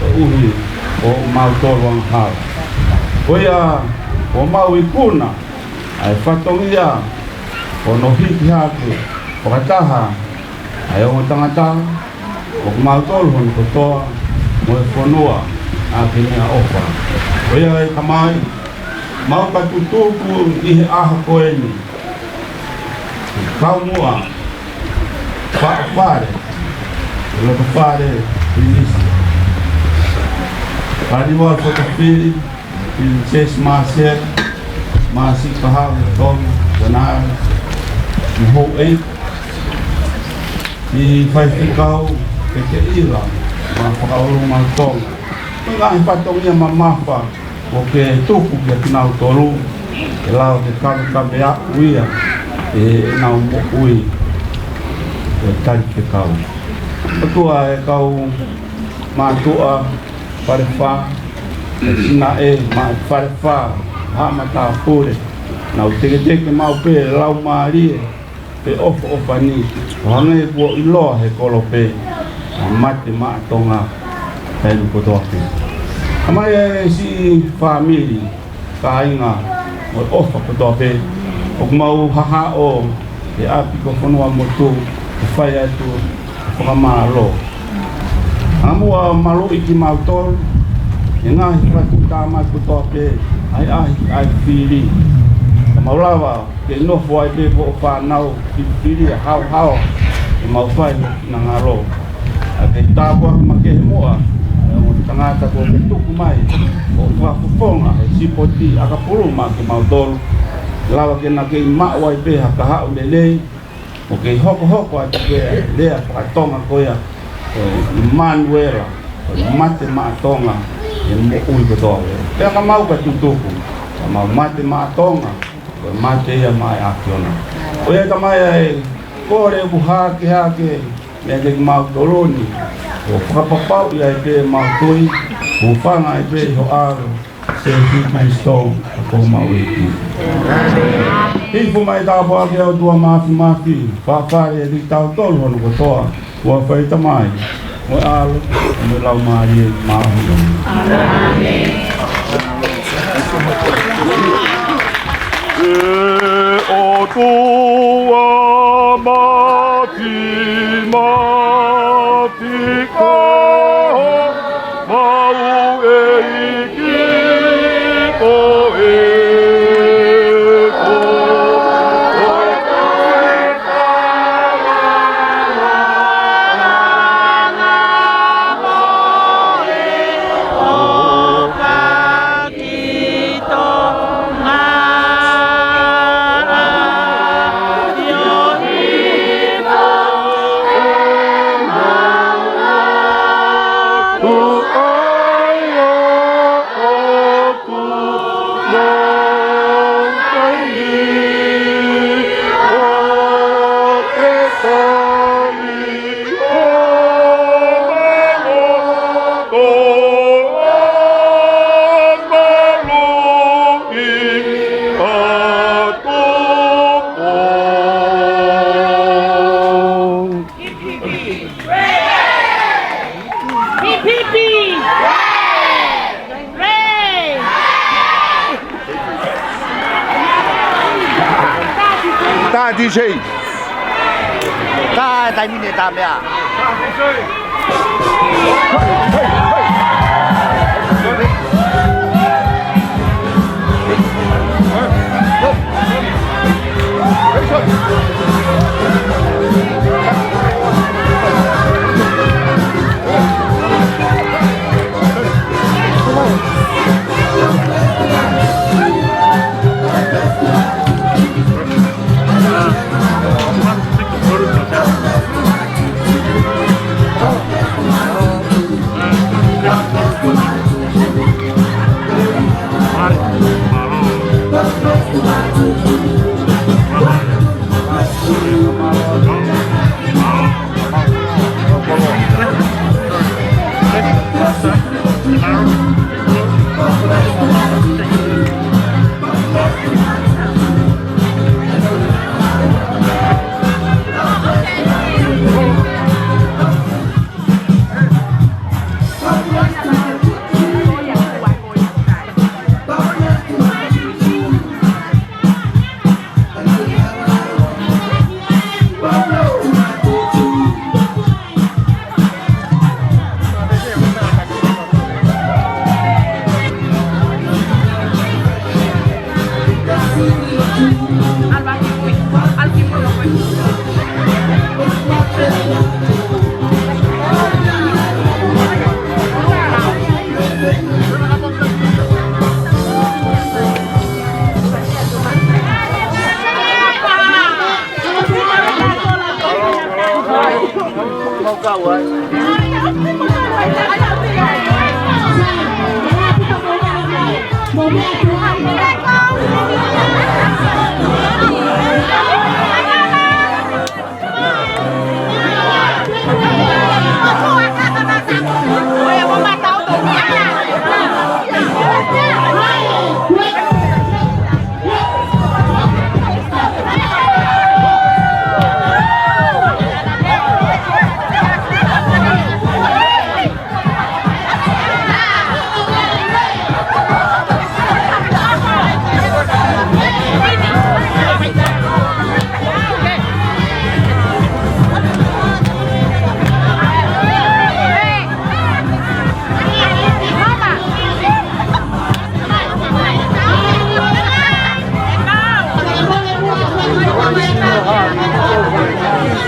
koeʻuhi ko mautolu angahala. Ko ia, ʻoku mau ikuna ʻa e fatongia ʻo hono hiki hake fakataha ʻa e ongo tangata, ʻo kimautolu hono kotoa, mo e fonua ʻaki e meʻaʻofa. Ko ia ʻe Tamai, mau ka tutuku ʻi he ʻaho ko eni, kaumuʻa, faʻu fale, loto fale, Pilinisi, Kaniwa Fotofili, Pilinisesi Māsela, Māsika Hau ʻo Tonga, Kanale, mo houʻeiki, ʻi faifekau, pekeʻila, mo e fakaʻulungaanga ʻo Tonga. Ko e ngaahi fatongia mamafa ʻoku ke tuku kiate kinautolu, ke lava ke kavekaveʻi ia ʻenau moʻui ʻo tali fekau. ʻOtua ʻe kau mātuʻa, Falefā, Sinaʻe, mo Falefā, Haʻa Matāpule, nau teketeke maʻu pē laumālie, pea ʻofoʻofani, ʻo hangē kuo ʻiloa he kolope ʻa e mate maʻa Tonga, taimi kotoa pē. Tamai ʻa e siʻi fāmili, kāinga, mo e ʻofa kotoa pē, ʻoku mau hahaʻo he ʻapi ko Fonuamotu, ʻo fai atu ʻa e fakamālō. Angamuʻa maluʻi kimautolu ʻe he ngaahi fakatuʻutāmaki kotoa pē, ʻa e ʻahiʻahi fili, ka mau lava ke nofo ai pē ko e fānau fifili ʻa e haohaoa ʻoku mau fai ʻi he finangalo. ʻA e kei tāpuaki makehe muʻa ʻa e ongo tangata kuo ke tuku mai, ʻo fakafofonga he sipoti ʻakapulu maʻa kimautolu, lava ke na kei maʻu ai pē ha kahaʻu lelei, ʻo kei hokohoko atu pē ʻa e lea faka-Tonga ko ia, ʻo ʻImanuela, ʻo e mate maʻa Tonga, ʻi he moʻui kotoa pē. Pea ka mau ka tutuku, ka mau mate maʻa Tonga, ko e mate ia maʻa e ʻAfiona. Ko ia Tamai ʻa e kole ʻoku hake hake meiate kimautolu ni, ʻo fakapapauʻi ai pē ʻemau tui, hūfanga ai pē ʻi ho ʻAlo, Sēsū Kalaisi, ʻa homau ʻEiki. Hifo mai tāpuaki ʻa e ʻOtua Māfimafi, fafale ʻiate kitautolu hono kotoa, ʻi he huafa ʻo e Tamai, mo e ʻAlo, mo e Laumālie Māʻoniʻoni. ʻE ʻOtua Māfimafi, ko homau ʻEiki koe, ko Tā D J. Tā, taimi ni tā meʻa.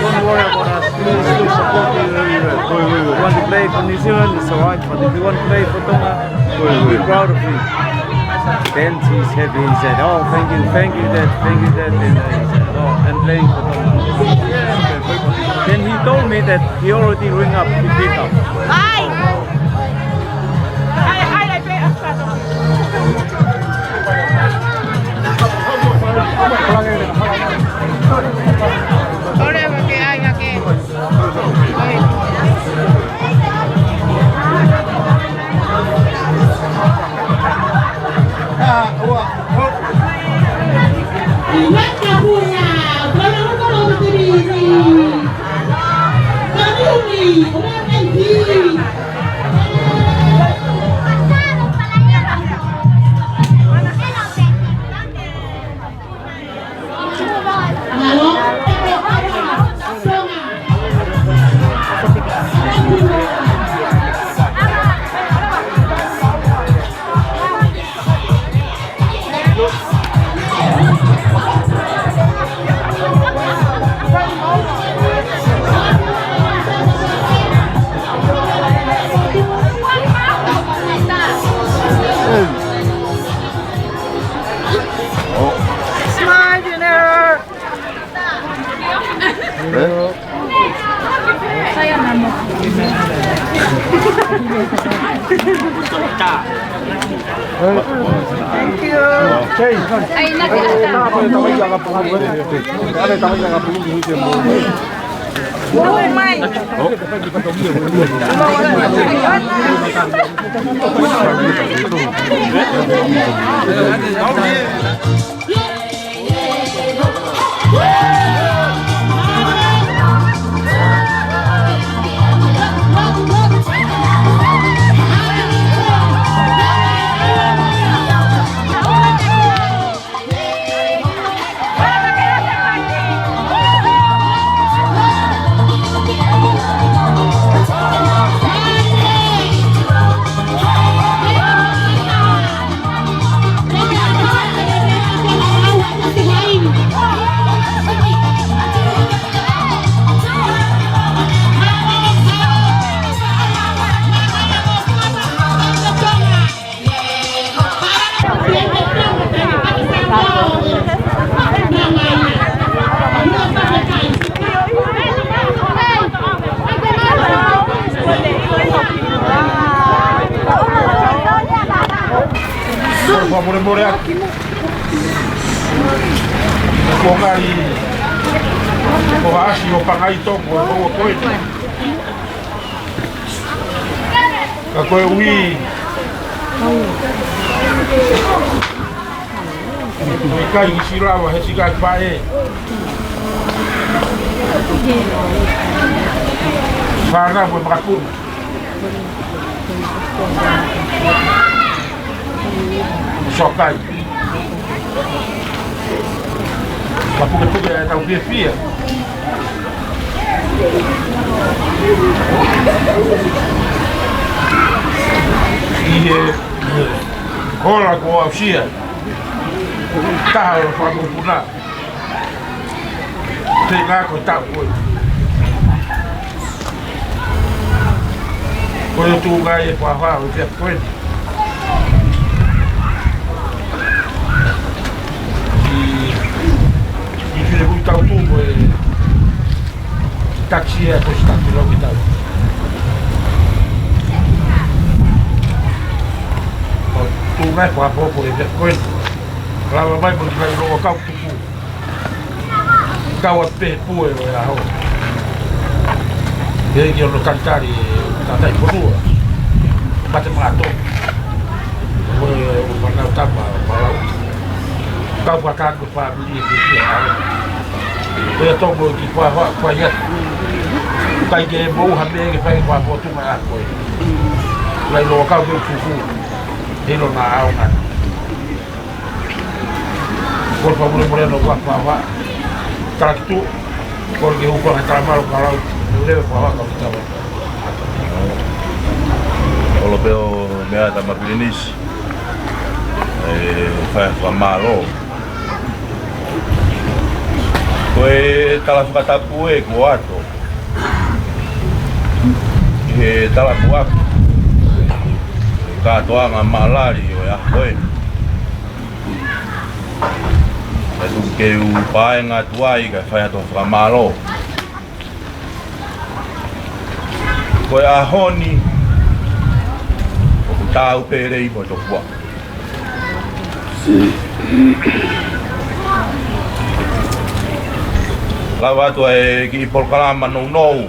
Don't worry about us. We still support you. We, we, we want to play for New Zealand, it's all right. But if you want to play for Tonga, we, we're proud of you. Then he's happy. He said, "Oh, thank you, thank you, Dad, thank you, Dad." And uh, he said, "Oh, I'm playing for Tonga." Then he told me that he already ring up to pick up. Hi. Hi, hi, hi. Smile, dinner. Thank you. Fakamolemole atu. Ko Haʻasi ʻo Pangai Toko, ʻo ko e. Ka koeʻuhi ʻIkai ke ʻi ai ha lava he siʻi kakai faʻē. Fānau mo e makapuna. Sokai. Ka pukepuke ʻetau fiefia. ʻI he hola kuo aʻusia. Taha ʻo e fanga mokopuna. Te ngā ko e taʻu ko ē. Ko e tuʻu ngā e fāfā ʻo e pea ko ē. ʻI, ʻi fine kui tau tuʻu ko e taksi e ko si taksi lau ki tau. Ko tuʻu ngā e fāfā ʻo e pea ko ē. Lava mai mo ki fai loa kau tuku. Kau atu pē pue ʻo e ʻaho. He ki ono talitali e tatai ponua. Mate mato. Ko e ʻo Fānau Tama, Palau. Kau fakataha ko e fāmili e ke ke ʻaho. Ko e tongo ki fua fua fua ia. Kai ke mo ha me ke fai fua fua tu mai a koe. Lai lo kau ke fufu. He lo na au na. Ko e fakamolemole ʻa e ʻOtua, fāfā. Tala ki tuʻa. Ko e ke hū ko e tala mālō ka lau. Lele fāfā ka kita mai. ʻOlo pē ʻo meʻa Tama Pilinisi. ʻE fai fakamālō. Ko e tala fakatapu ē kuo ʻoatu. ʻI he tala kuo ʻoatu. Kātoanga mālali ʻo e ʻaho ko ē. ʻE tuku ke u paenga atu ai kae fai atu ha fakamālō. Ko e ʻaho ni, ʻoku tau pele ʻi mo e tokua. Lava atu ʻa e kiʻi polokalama nounou.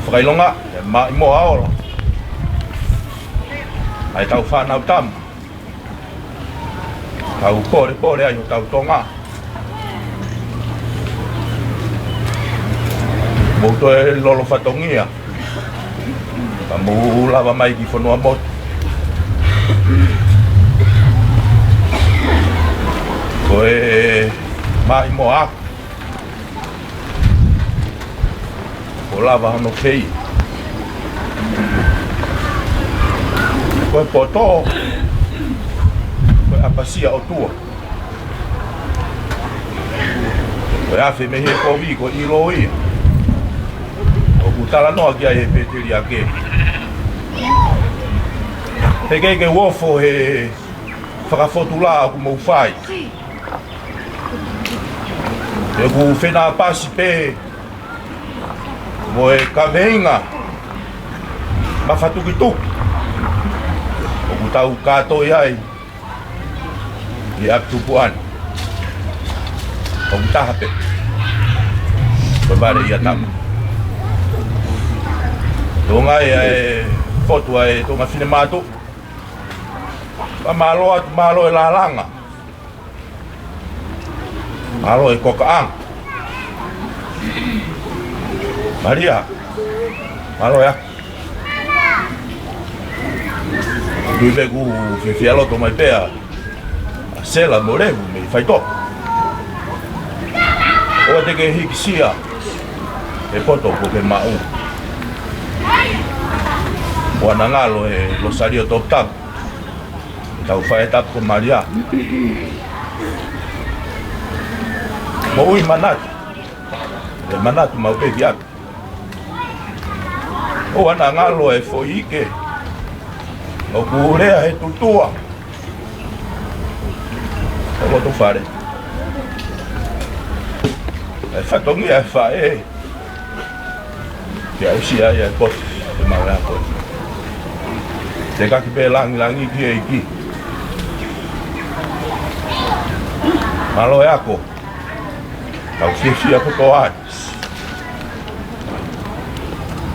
Fakaʻilonga, ʻe maʻimoa ola. ʻA e tau Fānau Tama. Tau polepole ai ʻo tau Tonga. Mou toe lolo fatongia. Ka mou lava mai ki fonua motu. Ko e maʻimoa aku. Ko lava hono kei. Ko e poto, ko e ʻapasia ʻOtua. Ko e afe mei he kovi, ko e ʻilo ia. ʻOku talanoa ki ai he peteli ake. He kei ke uofo he fakafotulā ʻoku mou fai. ʻOku fenāpasi pē mo e kaveinga mafatukituki ʻoku tau kātoi ai ʻi ʻapitupuʻa ni. ʻOku taha pē. Ko e vale ia Tama. Tonga ia e fotu ʻa e Tonga Finemātuʻa. Ka mālō atu, mālō e lālanga. Mālō e kokaʻanga. Malia, mālō e aku. Tui pē ʻoku fiefia loto mai pea ʻa Sela mo Levu mei Faitoka. ʻOua te ke hikisia e poto kuo ke maʻu. ʻOua naʻa ngalo e Losalio Toputapu. Tau fai e tapu ko Malia. Moʻui manatu. ʻE manatu maʻu pē ki ʻapi. ʻOua naʻa ngalo e foʻi ike ʻoku lea he tutua. ʻO loto fale. ʻE fatongia e faʻē. Ke aʻusia ia e potu, e mau e ako. Te kaki pē langilangi ki he ʻEiki. Mālō e ako. Tau fiefia kotoa ai.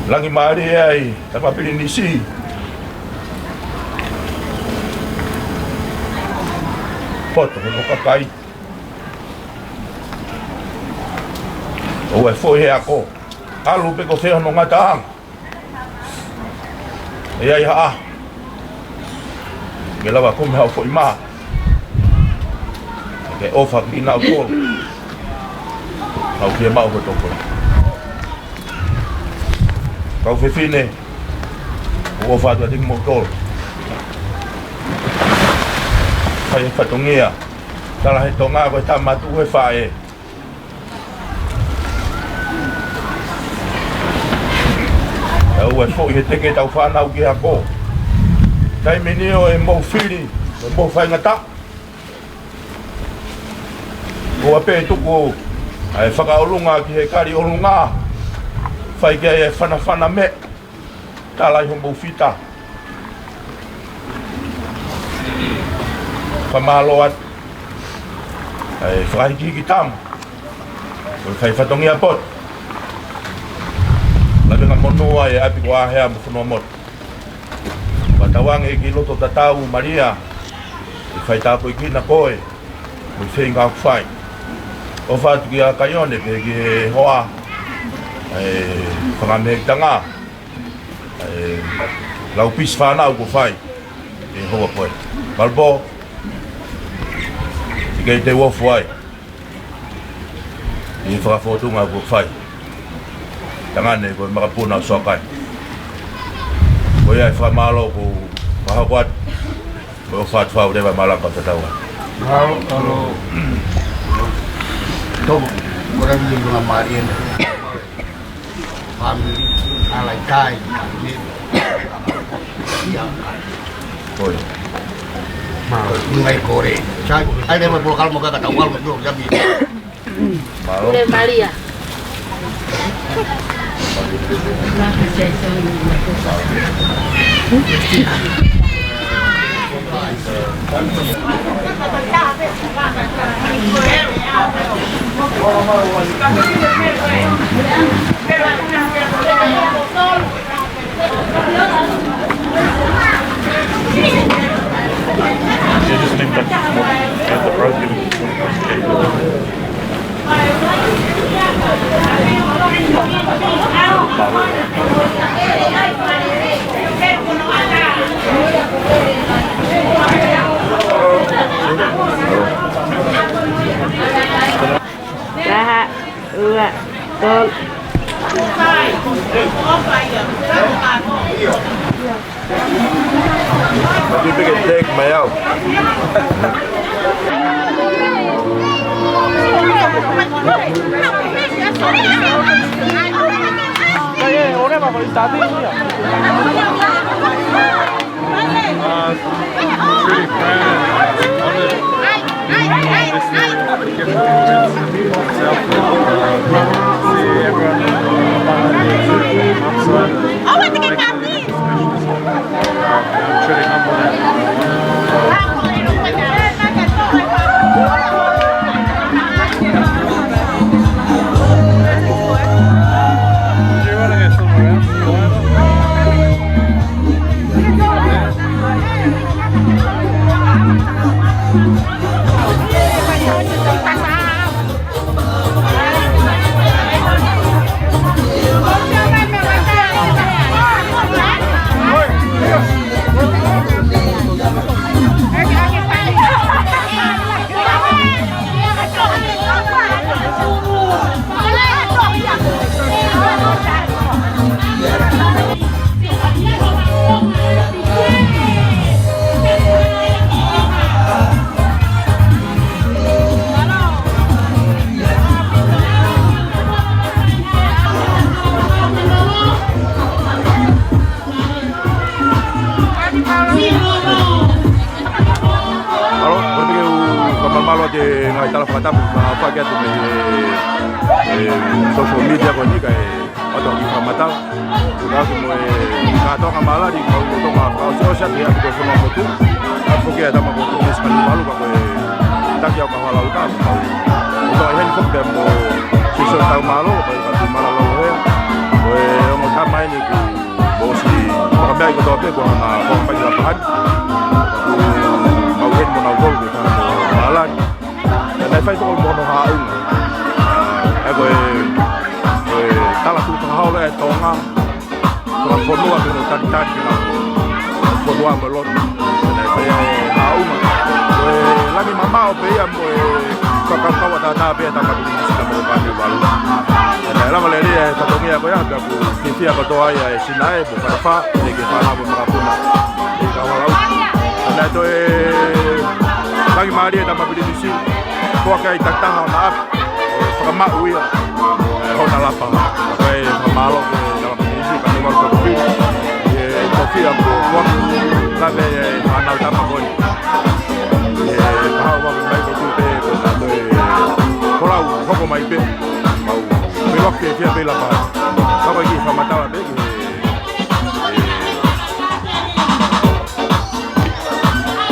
Langi mālie ai, Tama Pilinisi. poto hono kakai. ʻOua ʻe foʻi he ako. ʻAlu pē ko fē hono ngataʻanga. ʻE ʻi ai ha ʻaho ke lava ko me hao foʻi mā ke ʻofa kinautolu. Kau fie maʻu ko toko. Kau fefine, ʻoku ou ʻofa atu ʻiate kimoutolu. Fai e fatongia, tala he Tonga ko e tama tuʻu he faʻē. ʻOua ʻe foʻi he teke ʻetau fānau ki he ako. Taimi ni ʻoku mou fili, ʻoku mou faingataʻa. ʻOua pē tuku ʻa e fakaʻolunga ki he kali ʻolunga. Fai ki ai e fanafana meʻa. Tala ʻi homou fita. Fakamālō atu. ʻA e fakahikihiki tama. ʻOku fai fatongia poto. Lavengamonū ʻa e ʻapi ko Āhea mo Fonuamotu. Fakatauange ki loto tatau Malia. ʻE fai tāpuekina koe. Mo e feinga ʻoku fai. ʻOfa atu kia Kaione pē ki he hoa. ʻE fakamehekitanga. ʻE laupisi fānau ʻoku fai. ʻE hoa ko ē. Malu pō. ʻIkai te u ofo ai. ʻI he fakafōtunga ʻoku fai. Tangane ko e makapuna ʻo Soakai. Ko ia e fakamālō ʻoku fakahoko atu. Ko e ʻofa atu fau leva malanga tatau. Mālō, mālō. Tau, ko e rangi ni ngā mālie na. Family, ʻalai kai, ia. Ko ia. Mālō. Ngai kore. Sai, ai leva polo kalmo kaka tau walu, no, yami. Mālō. Kule Malia. Yeah, just make that one. Get the price, give it to one. Taha, ua, tolu. Mati peke tek mai au. Uh, pretty proud and honored. This is a gift for you and Southwood. Uh, see everyone behind the upside. Oh, I think I got this. Uh, I'm truly humbled at Do you wanna go somewhere else? Mālō, kole pē ke u fakamālō atu he ngaahi tala fakatapu, ma fake atu mei he, he social media ko eni kae ʻoatu ha kiʻi fakamatala. Ka ko e kātoanga mālali, kau ʻoatu ha fakaʻosiʻosi atu he ʻapi ko Fonuamotu. ʻA e foki ʻa e tama ko Mesi Kanimalu, ka ko e taki au ka hala uta. Ko e heni foki pē mo Sisio Tau Mālō, ka ko e mālō he. Ko e ongo tama eni ki Mo si, fakameʻa ʻi kotoa pē, ko hanga, ko hanga ʻi Lapahani. Mau heni mo nautolu ke hanga ʻo mālō, Taki na fonua mo e lotu. Pea ko e haʻu mai ko e langi mamaʻo pē ia mo e fakakaukau ʻataʻatā pē ʻa e Tama Pilinisi ka mo e Pāne Valu. Pea lava lelei e fatongia ko ia, pea ʻoku fiefia kotoa ai ʻa e sinaʻe mo e fānau, ʻa e fānau mo e makapuna ʻi Kauhalau. Pea toe langi mālie e Tama Pilinisi, ko e kei takitaha ʻo na ap fakamaʻu ia, ʻe, hona lapa. Ka ko e fakamālō ki he Tama Pilinisi, ka ne mau kopi. ʻE, tofiʻa mo e kuaku, ka me, ʻe, fānau tama ko eni. ʻE, ka hau aku mai ko tu pē, ko ta toe, ko lau, hoko mai pē. Mau, pē loke, fia pē lapa. Ka ko e kiʻi fakamatala pē, ki he, ʻe,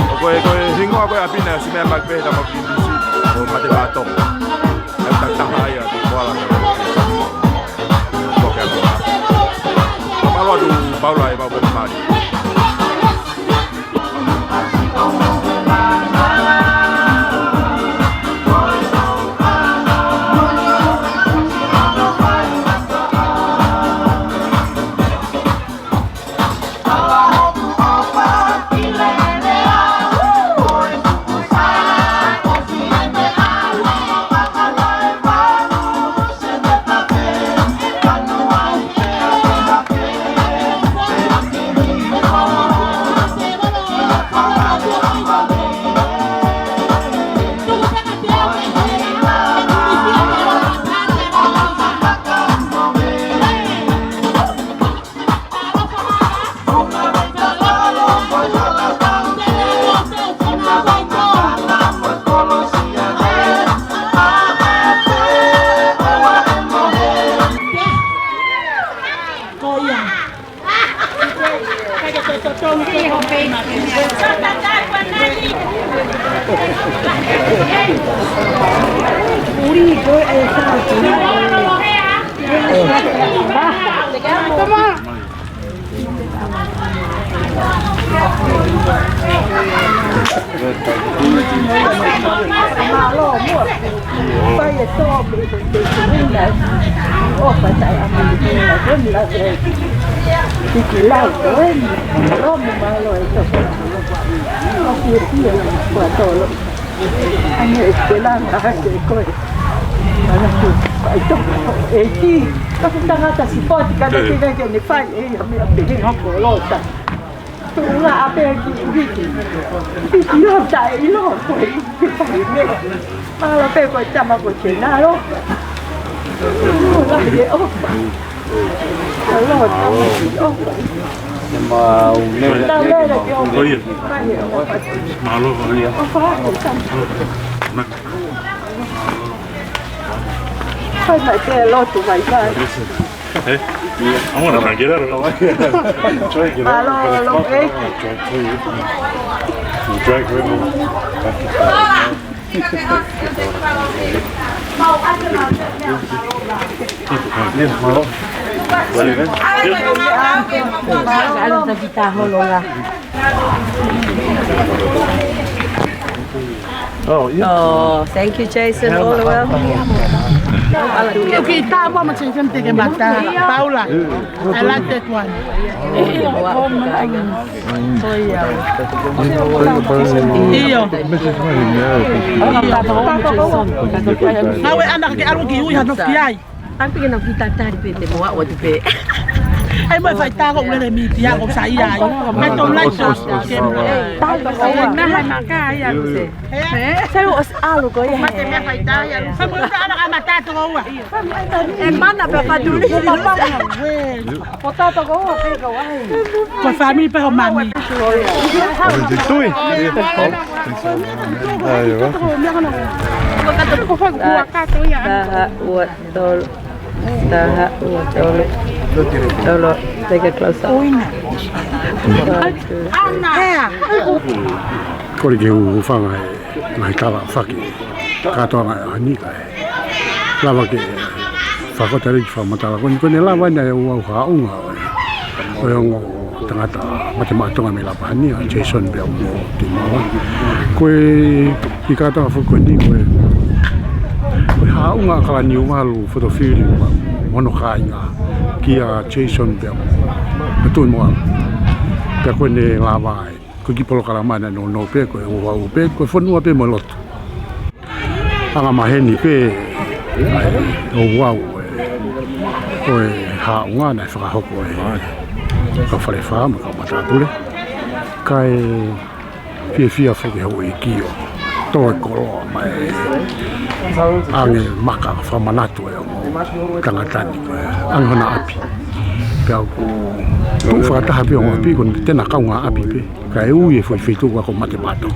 ʻo ko e, ko e hingoa ko e ʻapi na, ʻosi meʻa mai pē he Tama Pilinisi, ʻo Mate Mātō. ʻE takitaha ia, ʻi Moala. Ko ke atu. Ka mālō atu Paula ʻi he vau pē mali. Ange e te langa hake koe. Ana tu, ʻai tō, ʻeiki, ka ko e tangata sipoti, ka ne kina ke ne fai, ʻe ia meʻa pehē hoko lota. Tuʻu lā ʻapē ki ʻuhiki. ʻUhiki lota ʻe ʻilo koe, ke fai meʻa. Mālō pē ko e tama ko Kenaro. Mālō pē ʻofa. Mālō, tama ki ʻofa. Tau lele ki ʻofa. Mālō, mālō. ʻOfa, tama. Fai mai pē lotu mai fai. Eh? I wanna try and get out of it. Try and get out of it, but it's not gonna try to. You drag her in. Yeah, well. What is it? Oh, yeah. Oh, thank you, Jason. All the well. Kiʻi tā mo Jason, take him back. Paula, I like that one. ʻIo. Ngāue ʻana ke ʻalu ki ui hano fiai. Tapi kena kita tadi pete mo awa tu pe. ʻAi mo e faitako ʻulele miti ako sa ia ai. ʻAi tō lai sa. Tali ko sa ia. Naha maka ia ko se. Sai ʻosi ʻalu ko ia. Mate mea faitā ia. Sai mo e ʻalu ka mata toko ua. ʻE mana pē ka tuli. Ko tato ko ua pē ka wai. Ko e fāmili pē ho mami. Tui. Ai, ua. Ko kato ko fa kua kato ia. Taha, ua, tolu. Taha, ua, tolu. Tolu. Take a close up. One, two, three. Kole ke u hūfanga he ngaahi kala faki. Kātoanga ʻa e hā ni kae lava ke fakakotale ki he fakamatala ko eni, ko ʻene lava ʻena ʻe ʻoua ʻe haʻunga ʻo e, ʻo e ongo tangata Mate Maʻa Tonga mei Lapahani, ʻa Jason pea mo Timoa. Ko e kiʻi kātoanga foki ko eni, ko e, ko e haʻunga ʻa Kalaniuvalu Fotofili mo hono kāinga, kia Jason pea mo Tuʻimoana. Pea ko ʻene lava ai, ko e kiʻi polokalama naʻe nounou pē, ko e ouau pē, ko e fonua pē mo e lotu. Angamaheni pē ʻa e ouau ʻo e, ʻo e haʻunga naʻe fakahoko ʻe he kau Falefā mo e kau matāpule. Kae fiefia foki houʻeiki ʻo tō e koloa mai, ʻange maka fakamanatu ʻe he ongo tangata ni ko e ʻange hona ʻapi. Pea ʻoku tuʻu fakataha pē ongo ʻapi, ko ʻena kaungāʻapi pē. Kae ui e foʻi feituʻu ko Matepato.